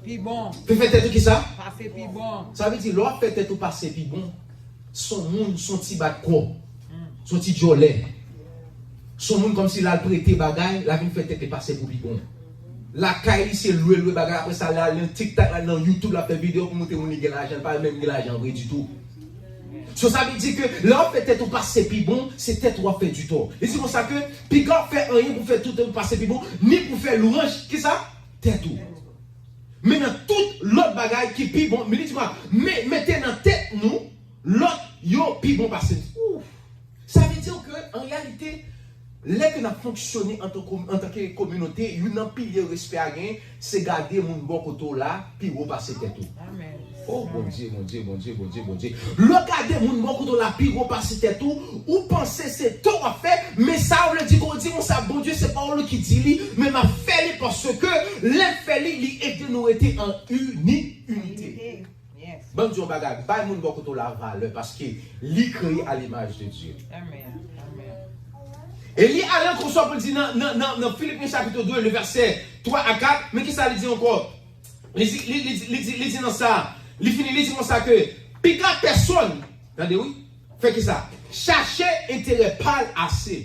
Pi bon. Pou fè tèt ou ki sa? Pase pi bon. Sa vle di, lè w ap fè tèt ou pase pi bon, se yon moun, se yon ti bat kò, se yon ti djòlè. Se yon moun kòmsi l al prete bagay, l a vin fè tèt li pase pou pi bon. Lakay li se lwe, lwe bagay, apre sa l al nan TikTok, l al nan YouTube, l ap fè videyo pou montre moun li gen lajan, l pa menm gen lajan vre ditou. So, sa vle di ke lè w ap fè tèt ou pase pi bon, se tèt ou w ap fè ditò. Li di konsa ke piga w fè anyen pou fè tout tèt ou pase pi bon, ni pou fè lwanj, ki sa? Tèt ou. Men nan tout lòt bagay ki pi bon, men li di konsa, men, mete nan tèt nou, lòt yo pi bon pase nou. Ouf! Sa vle di ke, an reyalite, lè ke n ap fonksyone antan, antanke kominote, youn nan pilye respè a gen, se gade moun bò kote w la pi wo pase tèt ou. Amèn. Oh, Bondye, Bondye, Bondye, Bondye, Bondye. Lè w gade moun bò kote w la pi wo pase tèt ou, ou panse se tò w ap fè, men sa vle di ke w di konsa, Bondye, se pawòl ou ki di li, men m ap fè li paske lè m fè li, li ede nou rete an ini, inite. Ban m di yon bagay, bay moun bò kote w la valè, paske li kreye a limaj de Dye. Amèn. Amèn. E li ale ankò sa pou l di nan, nan, nan, nan Filipyen chapit de, le vèsè twa a kat, men ki sa li di ankò? Li di, li, li, li di, li di nan sa, li fini, li di konsa ke piga pèsonn, tande wi, fè ki sa? Chache enterè pa l ase.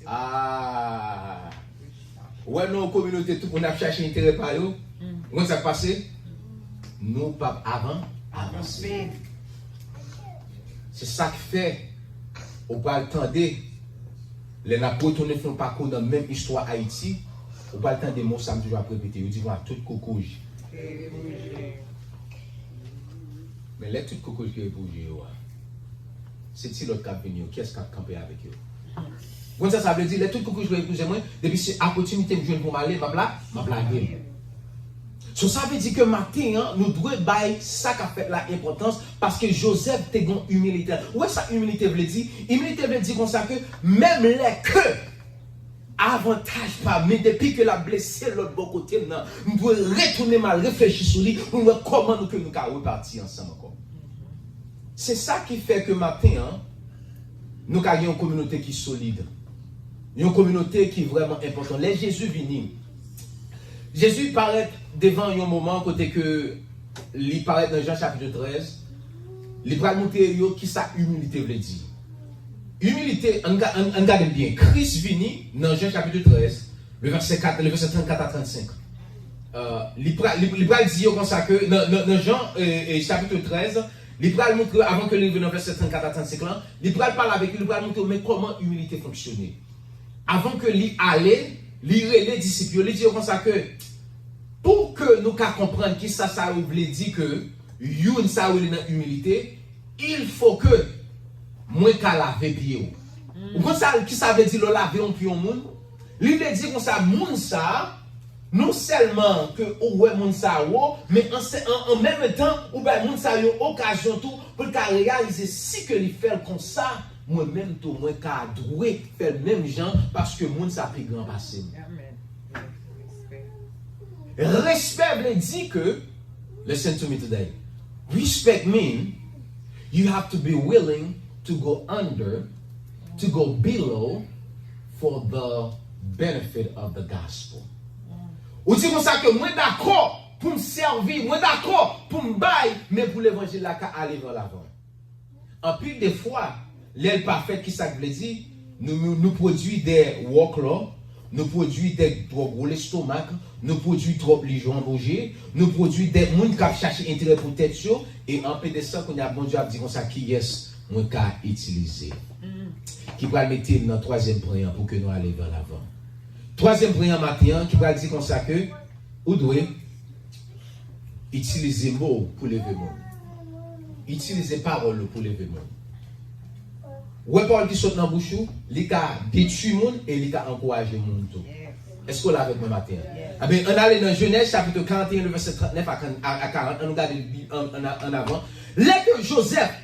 Ah! Ou wè nan yon kominote tout moun ap chache enterè pa yo, ou konn sa k pase? Nou p ap avan, avanse. Se sa k fè ou pral tande, lè n ap retounen fè yon pakou nan menm istwa Ayiti, ou pral tande mo sa m toujou ap repete, yo di vwa tout koukouj. Men lè tout koukouj ki repoze yo a, se ti lòt k ap vini yo, kiyès k ap kanpe avèk yo? Ou konn sa sa vle di? Lè tout koukouj repoze mwen, depi se opòtinite m jwenn pou m ale, m ap la, m ap lage l. So, sa vle di ke maten an, nou dwe bay sa k ap fèt la enpòtans, paske Jozèf te gen imilite. Ou wè sa imilite vle di? Imilite vle di konsa ke menm lè ke avantaj pa m, men depi ke l ap blese lòt bò kote m nan, m dwe retounen m al reflechi sou li pou m wè kòman nou ke nou ka repati ansanm ankò. Se sa ki fè ke maten an, nou ka gen yon kominote ki solid. Yon kominote ki vrèman enpòtan. Lè Jezi vini, Jezi parèt devan yon moman kote ke li parèt nan Jan chapit trèz, li pral montre yo kisa imilite vle di. Imilite, ann ga-, ann, ann gade l byen. Kris vini nan Jan chapit trèz, le vèsè kat, le vèsè trannkat a trannsenk. Euh, li pral, li, li pral di yo konsa ke nan, nan, nan Jan, euh, euh, chapit trèz, li pral montre yo, avan ke li rive nan vèsè trannkat a trannsenk lan, li pral pale avèk yo, li pral montre yo men kòman imilite fonksyone. Avan ke li ale, li rele disip yo, li di yo konsa ke, pou ke nou ka konprann kisa sa yo vle di ke youn sa yo rele nan imilite, il faut que mwen ka lave pye w. Ou konn sa, kisa vle di lè w lave yon pye yon moun? Li vle di konsa, moun sa, non sèlman ke ou wè moun sa wo, men an, an, an menm tan, ou bay moun sa yon okazyon tou pou l ka reyalize si ke li fè l konsa, mwen menm tou, mwen ka dwe fè l menm jan, paske moun sa pi gran pase m. Amèn. Respè. Respè vle di ke, listen to me today, respect mean you have to be willing to go under, to go below for the benefit of the gospel. Ou di konsa ke mwen dakò pou m sèvi, mwen dakò pou m bay, men pou levanjil la ka ale vè lavan. Anpil de fwa, lè l pa fèt, kisa k vle di? Nou, nou, nou pwodui de wòklò, Nou pwodui de twò gwo lestomak, nou pwodui twòp lijon bouje, nou pwodui de moun k ap chache enterè pou tèt yo, e anpe de sa, kounye a Bondye ap di konsa, kiyès mwen ka itilize? Ki pral mete m nan twazyèm pwen an pou ke nou ale vè lavan. Twazyèm pwen an maten an ki pral di konsa ke ou dwe itilize mo w pou leve moun. Itilize pawòl ou pou leve moun. Wè pawòl ki sot nan bouch ou, li ka detwi moun e li ka ankouraje moun tou. Èske w la avèk mwen maten an? Ebyen, ann ale nan Jenèz chapit karannteyen, le vèsè trannèf a, a, a karant, ann nou gade an, an, an avan. Lè ke Jozèf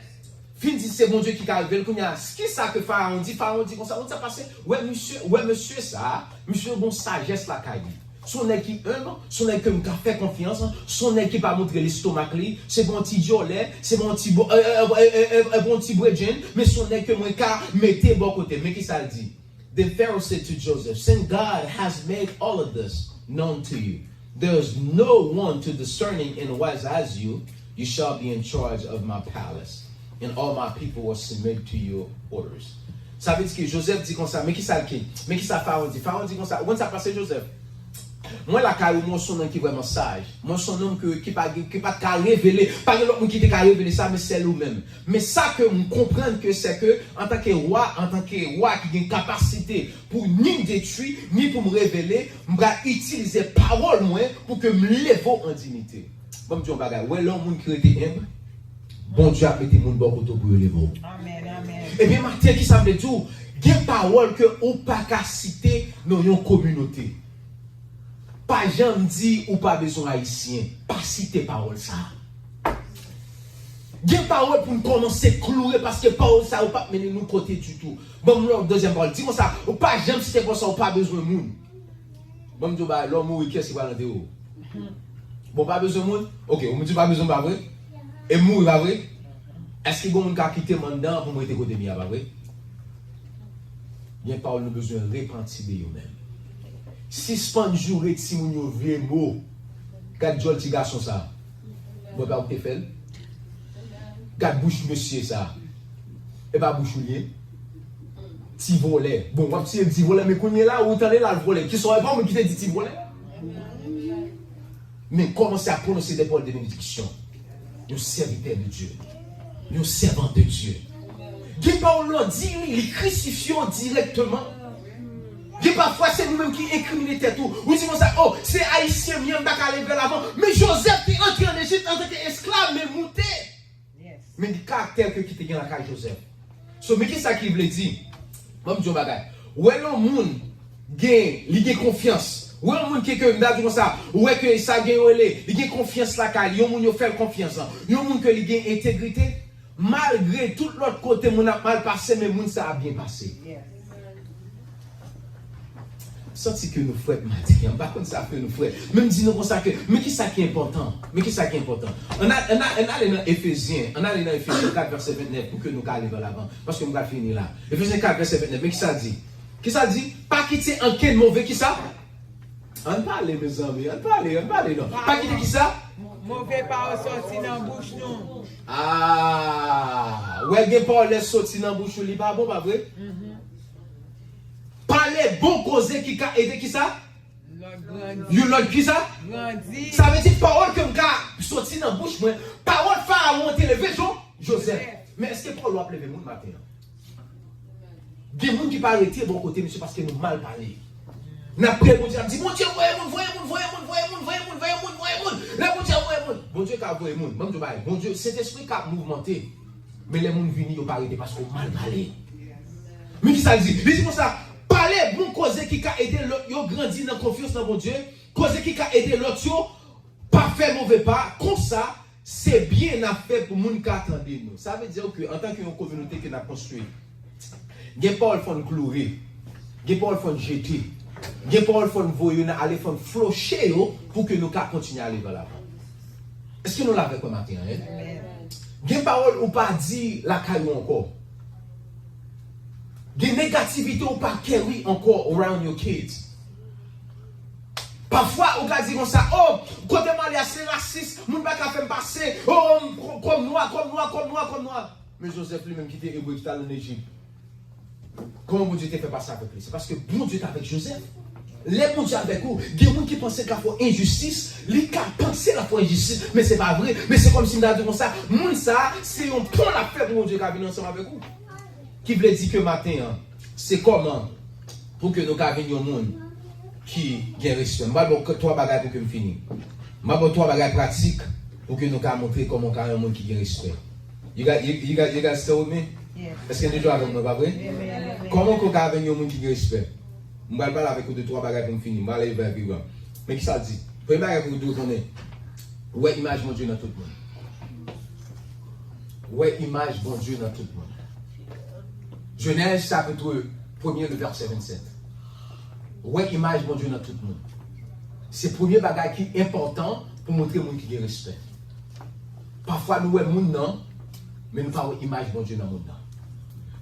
fin di se Bondye ki ka revele l, kounye a, kisa ke Farawon di? Farawon di konsa, ou sa pase, wè misye, wè mesye sa, misye gon sajès lakay li. Se yon nèg ki enb, se yon nèg ke m ka fè konfyans, se yon nèg ki pa montre lestomak li, se pa yon ti dyòlè, se pa yon ti bo-, e, e, e, e, e, e, pa yon ti bredjenn, men se yon nèg ke mwen ka mete bò kote. Men kisa l di? Then Pharaoh said to Joseph, "Since God has made all of this known to you, there is no one to discerning and wise as you, you shall be in charge of my palace, and all my people will submit to your orders." Sa vle di ke Jozèf di konsa, men kisa l ke, men kisa Farawon di? Farawon di konsa, ou konn sa k pase Jozèf? Mwen lakay ou, mwen se yon nonm ki vrèman saj. Mwen se yon nonm ke, ki pa, ki pa t ka revele. Pa gen lòt moun ki te ka revele sa, men sèl ou menm. Men sa ke m konprann ke se ke, antanke wa, antanke wa ki gen kapasite pou ni m detwi, ni pou m revele, m pral itilize pawòl mwen pou ke m leve w an diyite. Ban m di yon bagay, wè lè yon moun ki rete enb, Bondye ap mete moun bò kote w pou yo leve w. Amèn, amèn. Ebyen, maten, kisa m vle di w? Gen pawòl ke ou pa ka site nan yon kominote. Pa janm di ou pa bezwen Ayisyen. Pa site pawòl sa a. Gen pawòl pou n kòmanse kloure, paske pawòl sa yo p ap mennen nou kote ditou. Ban m yon dezyèm pawòl. Di konsa, ou pa janm site pawòl sa, ou pa bezwen moun. Ban m di w bagay, lè w mouri, kiyès ki pral antere w? Bon, pa bezwen moun? Oke, ou di pa bezwen, pa vre? E m mouri, pa vre? Èske gen moun ka kite m anndan an pou m rete kote m ye a, pa vre? Gen pawòl nou bezwen repanti de yo menm. Sispann joure timoun yo vye mo. Gad djòl ti gason sa. Mwen pa ou te fè l. Gad bouch mesye sa. E pa bouch ou li ye. Ti vòlè. Bon, w ap tiye l ti vòlè, men kounye la, ou tande l al vòlè. Kisa w, e pa ou menm ki te di ti vòlè? Men kòmanse a pwononse de pawòl de benediksyon. Yon sèvitè de Dye. Yon sèvant de Dye. Gen pawòl lan di li, li krisifye w dirèkteman. Gen pafwa se nou menm ki enkrimine tèt ou. Ou di konsa, "Oh, se Ayisyen m ye, m pa ka leve lavan." Men Jozèf te antre ann Ejip antanke esklav, men moute. Men karaktè ke ki te gen lakay Jozèf. So, men kisa ki vle di? Ban m di yon bagay. Wè lè yon moun gen, li gen konfyans. Wè yon moun ke, ke m ta di konsa, ou wè ke sa gen yo rele, li gen konfyans lakay li, yon moun yo fè l konfyans, yon moun ke li gen entegrite, malgre tout lòt kote moun ap mal pase, men moun sa a byen pase. Santi ke nou frèt maten an. M pa konn sa fè nou frèt. Men m di nou konsa ke, men kisa ki enpòtan? Men kisa ki enpòtan? Ann a-, ann a-, ann ale nan Efezyen. Ann ale nan Efezyen kat vèsè ventnèf pou ke nou ka ale vè lavan. Paske m pral fini la. Efezyen kat vèsè ventnèf. Men kisa l di? Kisa l di? Pa kite ankenn move kisa? Ann pale, mezanmi. Ann pale, ann pale non. Pa kite kisa? Move pawòl sòti nan bouch nou. Ah, wè gen pawòl lè soti nan bouch ou, li pa bon, pa vre? Pale bon koze ki ka ede kisa? Lòt grandi. Yon lòt kisa? Grandi. Sa vle di pawòl ke m ka soti nan bouch mwen, pawòl Farawon te leve Jo-, Jozèf. Men èske pawòl ou ap leve moun maten an? Gen moun ki pa rete bò kote misye paske nou mal pale. N ap priye Bondye, n ap di, "Bondye, voye moun, voye moun, voye moun, voye moun, voye moun, voye moun, voye moun." Lè Bondye ap voye moun, Bondye ka voye moun. Ban m di w bagay, Bondye, Sentespri ka mouvmante. Men lè moun vini, yo pa rete paske w mal pale. Men kisa l di? Li di konsa, pale bon koze ki ka ede lòt yo grandi nan konfyans nan Bondye, koze ki ka ede lòt yo pa fè move pa, konsa, se byen n ap fè pou moun ka tande nou. Sa vle di ke antanke yon kominote ke n ap konstwi, gen pawòl fò n kloure, gen pawòl fò n jete, gen pawòl fò n voye yo nan ale, fò n floche yo pou ke nou ka kontinye ale vè lavan. Èske nou la avèk mwen maten an, en? Gen pawòl ou pa di lakay ou ankò. Gen negativite ou pa carry ankò around your kids. Pafwa, ou ka di konsa, "Oh, kote m ale a, se rasis, moun pa ka fè m pase, oh, m, kò-, kòm nwa, kòm nwa, kòm nwa, kòm nwa." Men Jozèf li menm ki te Ebre ki t al ann Ejip. Kòman Bondye te fè pase avèk li? Se paske Bondye t avèk Jozèf. Lè Bondye avèk ou, gen moun ki panse l ka fè w enjistis, li ka panse l ap fè w enjistis, men se pa vre. Men se kòmsi m ta di w konsa, moun sa a, se yon pon l ap fè pou Bondye ka vin ansanm avèk ou. Ki vle di ke maten an, se kòman pou ke nou ka vin yon moun ki gen respè. M pral ba w twa bagay pou ke m fini. M pral ba w twa bagay pratik pou ke nou ka montre kòman w ka yon moun ki gen respè. You guys, you, you guys, you guys still with me? Èske nou toujou avè m, pa vre? Kòman ke w ka vin yon moun ki gen respè? M pral pale avèk ou de twa bagay pou m fini. M pral ale vè vivan. Men ki sa l di? Premye bagay pou w dwe konnen, ou wè imaj Bondye nan tout moun. Ou wè imaj Bondye nan tout moun. Jenèz chapit premye, le vèsè vennsenk. Ou wè imaj Bondye nan tout moun. Se premye bagay ki enpòtan pou montre moun ki gen respè. Pafwa nou wè moun nan, men nou pa wè imaj Bondye nan moun nan.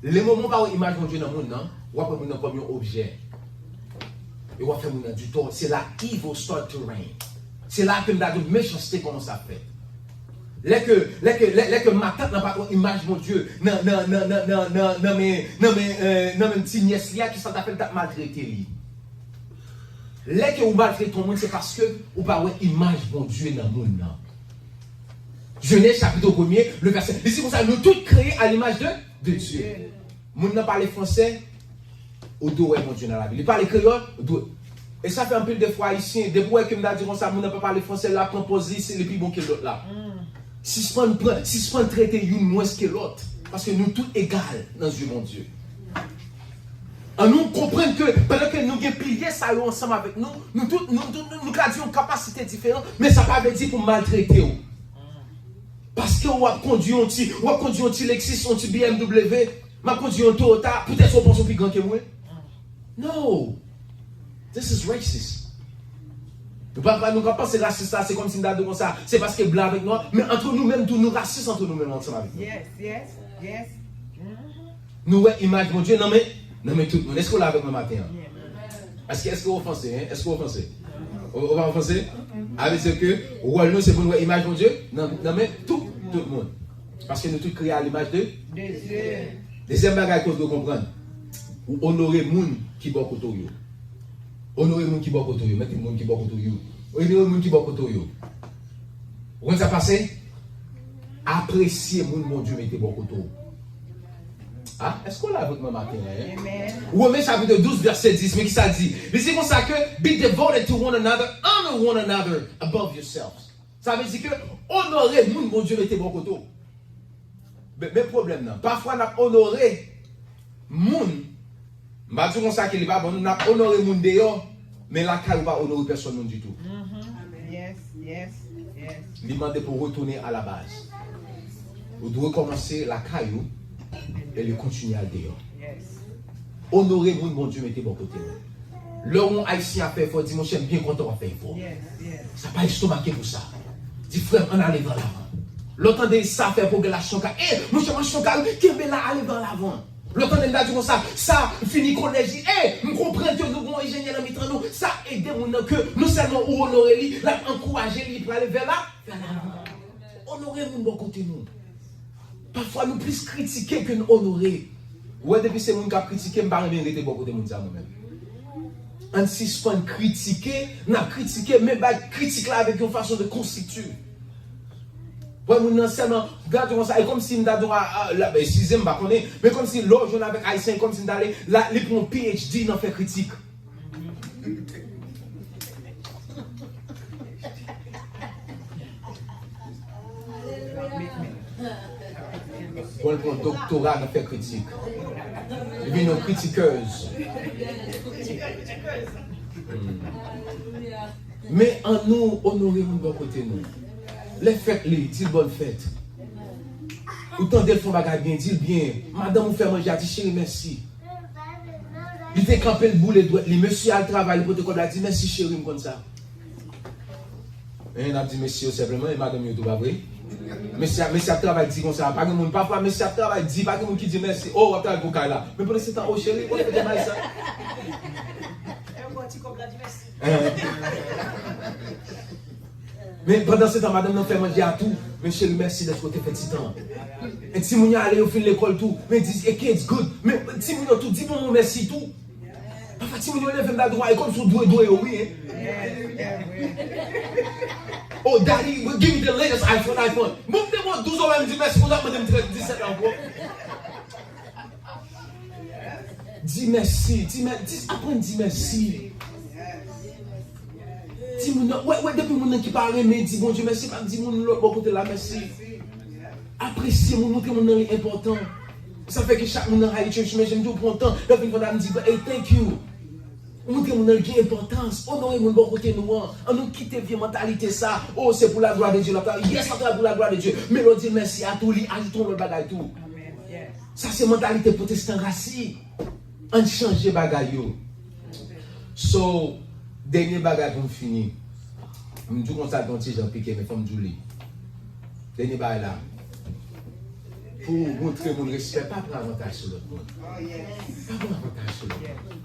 Lè moman w pa wè imaj Bondye nan moun nan, w ap wè moun nan kòm yon objè. E w ap fè moun nan di tò. Se la evil start to reign. Se la ke m ta di w mechanste kòmanse ap fèt. Lè ke, lè ke, lè, lè ke matant lan pa t wè imaj Bondye nan, nan, nan, nan, nan, nan men, nan men, euh, nan men ti nyès li a, kisa l ta fè? L t ap maltrete li. Lè ke ou maltrete yon moun, se paske ou pa wè imaj Bondye nan moun nan. Jenèz chapit premye, le vèsè, li di konsa, nou tout kreye à l'image de, de Dieu. Moun nan pale fransè, ou dwe wè Bondye nan lavi. Li pale kreyòl, ou dwe. E sa fè anpil de fwa Ayisyen, depi w wè ke m ta di konsa, moun nan pa pale fransè, l ap pran pòz li, se li pi bon ke lòt la. Sispann pran, sispann trete youn mwens ke lòt. Paske nou tout egal nan zye Bondye. An nou konprann ke pandan ke nou gen pilye sa yo ansanm avèk nou, nou tout, nou, nou, nou, nou ka di yon kapasite diferan, men sa pa vle di pou maltrete w. Paske w ap kondwi yon ti, w ap kondwi yon ti Lexus, yon ti B M W, m ap kondwi yon Toyota, poutèt ou panse w pi gran ke mwen? No. This is racist. Nou pa, pa, nou ka panse rasis la, se kòmsi m ta di konsa, se paske blan avèk nwa, men antre nou menm tou, nou rasis antre nou menm ansanm avèk nou. Yes, yes, yes. Nou wè imaj Bondye nan men, nan men tout moun. Èske w la avèk mwen maten an? Èske, èske w ofanse, en? Èske w ofanse? Ou, ou pa ofanse? A vle di ke wòl nou se pou nou wè imaj Bondye nan, nan men tout, tout moun. Paske nou tout kreye à l'image de Dieu. Dezyèm bagay ke w dwe konprann, ou onore moun ki bò kote w yo. Onore moun ki bò kote w yo. Mete moun ki bò kote w yo. Onore moun ki bò kote w yo. Ou konn sa k pase? Apresye moun Bondye mete bò kote w. A, èske w la avèk mwen maten an, en? Renmen chapit douz, vèsè dis, men ki sa l di? Li di konsa ke, be devoted to one another, honor one another above yourselves. Sa vle di ke onore moun Bondye mete bò kote w. Men, men pwoblèm nan, pafwa n ap onore moun, m pa di w konsa ke li pa bon, n ap onore moun deyò, men lakay ou pa onore pèsòn moun ditou. Yes, yes, yes. Li mande pou w retounen a la baz. Ou dwe kòmanse lakay ou e li kontinye al deyò. Onore moun Bondye mete bò kote nou. Lè yon Ayisyen ap fè efò, di, monchè, m byen kontan w ap fè efò. Sa pa estomake pou sa. Di, frè m, ann ale vè lavan. Lè w tande sa fè pwogram la, Chonka, e, monchè, mwen Chonka, kenbe la, ale vè lavan. Lè w tande m ta di konsa, sa, fini kolèj li, e, m konprann ke nou gon enjenyè nan mitan nou, sa ede moun nan ke non sèlman ou onore li, l ap ankouraje li, li prale vè la, vè lavan. Onore moun bò kote nou. Pafwa nou plis kritike ke n onore. Ou wè, depi se moun k ap kritike, m pa renmen rete bò kote moun sa mwen menm. Ann sispann kritike, n ap kritike, men bay kritik la avèk yon fason de konstriktif. Wè moun nan sèlman gade konsa, e kòmsi m ta di w, a, a, la, eskize m, m pa konnen, men kòmsi lè w jwenn avèk Ayisyen, e kòmsi m ta ale, la, li pran yon P H D nan fè kritik. Bon, l pran doktora nan fè kritik. Li vin yon kritikèz. Hmm. Men ann nou onore moun bò kote nou. Lè fèt li, di l bòn fèt. Ou tande l fè yon bagay byen, di l byen. Madanm ou fè manje a, di cheri mèsi. Li te kanpe, l boule dwèt li. Mesye al travay, li pote kòb la, di mèsi cheri, m konn sa. En, n ap di mesye yo senpleman, e madanm yo tou, pa vre? Mesye, mesye ap travay di konsa, pa gen moun, pafwa mesye ap travay di, pa gen moun ki di mèsi. O, w ap travay pou kay la. Men pandan se tan, o cheri, ou te fè bay sa. En. Men pandan se tan, madanm nan fè manje a tou. Men cheri, mèsi dèske w te fè ti tan. E timoun yo ale, yo fin lekòl tou. Men di, e kids good. Men timoun yo tou, di bonbon mèsi tou. Pafwa timoun yo leve m ta dwe, e kòmsi w dwe dwe yo, wi, hein. Oh, daddy, give me the latest iPhone, iPhone. Mwen te bon douz an, m di mèsi pou sa, mwen te m trèz, disèt an, bro. Di mèsi, di mè-, di, aprann di mèsi. Timoun nan, wè, wè, depi moun nan ki pa renmen di Bondye mèsi, pa di moun lòt bò kote la mèsi. Apresye moun, montre moun nan li enpòtan. Sa fè ke chak moun nan Haïti, chak moun, m di w pran tan, lè w fin fè sa, m di, "Hey, thank you." Ou montre moun nan li gen enpòtans. Onore moun bò kote nou an. An nou kite vye mantalite sa. Oh, se pou la glwa de Dye l ap travay. Yes, l ap travay pou la glwa de Dye. Men lè w di l mèsi a tou, li ajoute yon lòt bagay tou. Sa se mantalite pwotestan rasi. Ann chanje bagay yo. So, dènye bagay pou m fini. M di w konsa, l gen yon ti jan pike, men fò m di w li. Dènye bagay la. Pou w montre moun respè, pa pran avantaj sou lòt moun. Pa pran avantaj sou lòt moun.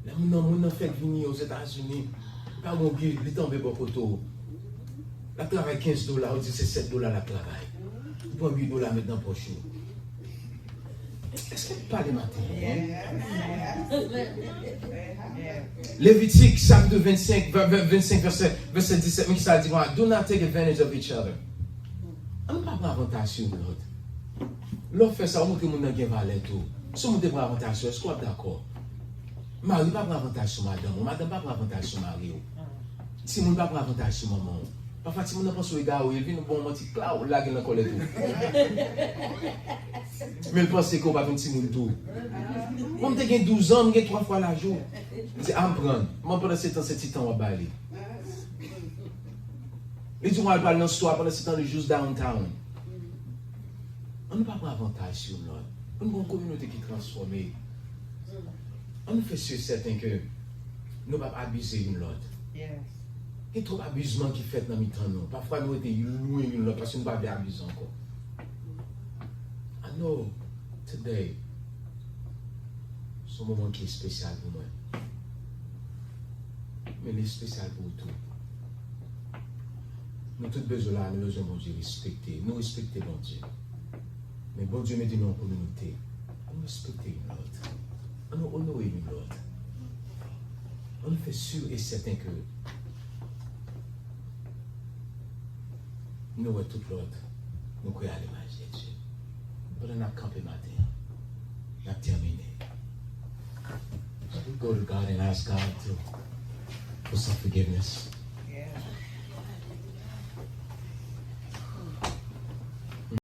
Lè moun nan, moun nan fèk vini Ozetazini, li pa gen yon bi, li tonbe bò kote w. L ap travay kenz dola, ou di se sèt dola l ap travay. Ou pran uit dola met nan pòch ou. Èske m pale maten an? Levitik, chapit vennsenk, vè-, vè-, vennsenk, vèsè, vèsè disèt, men kisa l di konsa, "Do not take advantage of each other." Ann pa pran avantaj sou youn lòt. Lè w fè sa, ou montre moun nan gen valè tou. Si w montre pran avantaj sou, èske w ap dakò? Mari pa pran avantaj sou madanm ou, madanm pa pran avantaj sou mari w. Timoun pa pran avantaj sou manman w. Pafwa timoun nan panse w egare, li vin ba w manti, klaw, lage l nan kòlèt ou. Men l panse ke w pa t yon timoun tou. Mwen, m te gen douz an, m gen twa fwa laj ou. M di, "A, m pran." Mwen, pandan se tan, se ti tan w ap ba li. Li di, "Mwen al pral nan store, pandan se tan, li jis downtown." Ann nou pa pran avantaj sou youn lòt. Ann gen yon kominote ki transfòme. Ann nou fè si e sèten ke nou p ap abize youn lòt. Gen twòp abizman ki fèt nan mitan nou. Pafwa nou rete lwen youn lòt paske nou pa vle abize ankò. I know today se yon moman ki espesyal pou mwen. Men li espesyal pou ou tou. Nou tout bezwen la, nou bezwen Bondye respekte. Nou respekte Bondye. Men Bondye mete nou an kominote. Ann respekte youn lòt. Ann onore youn lòt. Ann fè si e sèten ke nou wè tout lòt, nou kwè a limaj de Dye. Pandan n ap kanpe maten an, n ap tèmine. So we go to God and ask God to, for some forgiveness.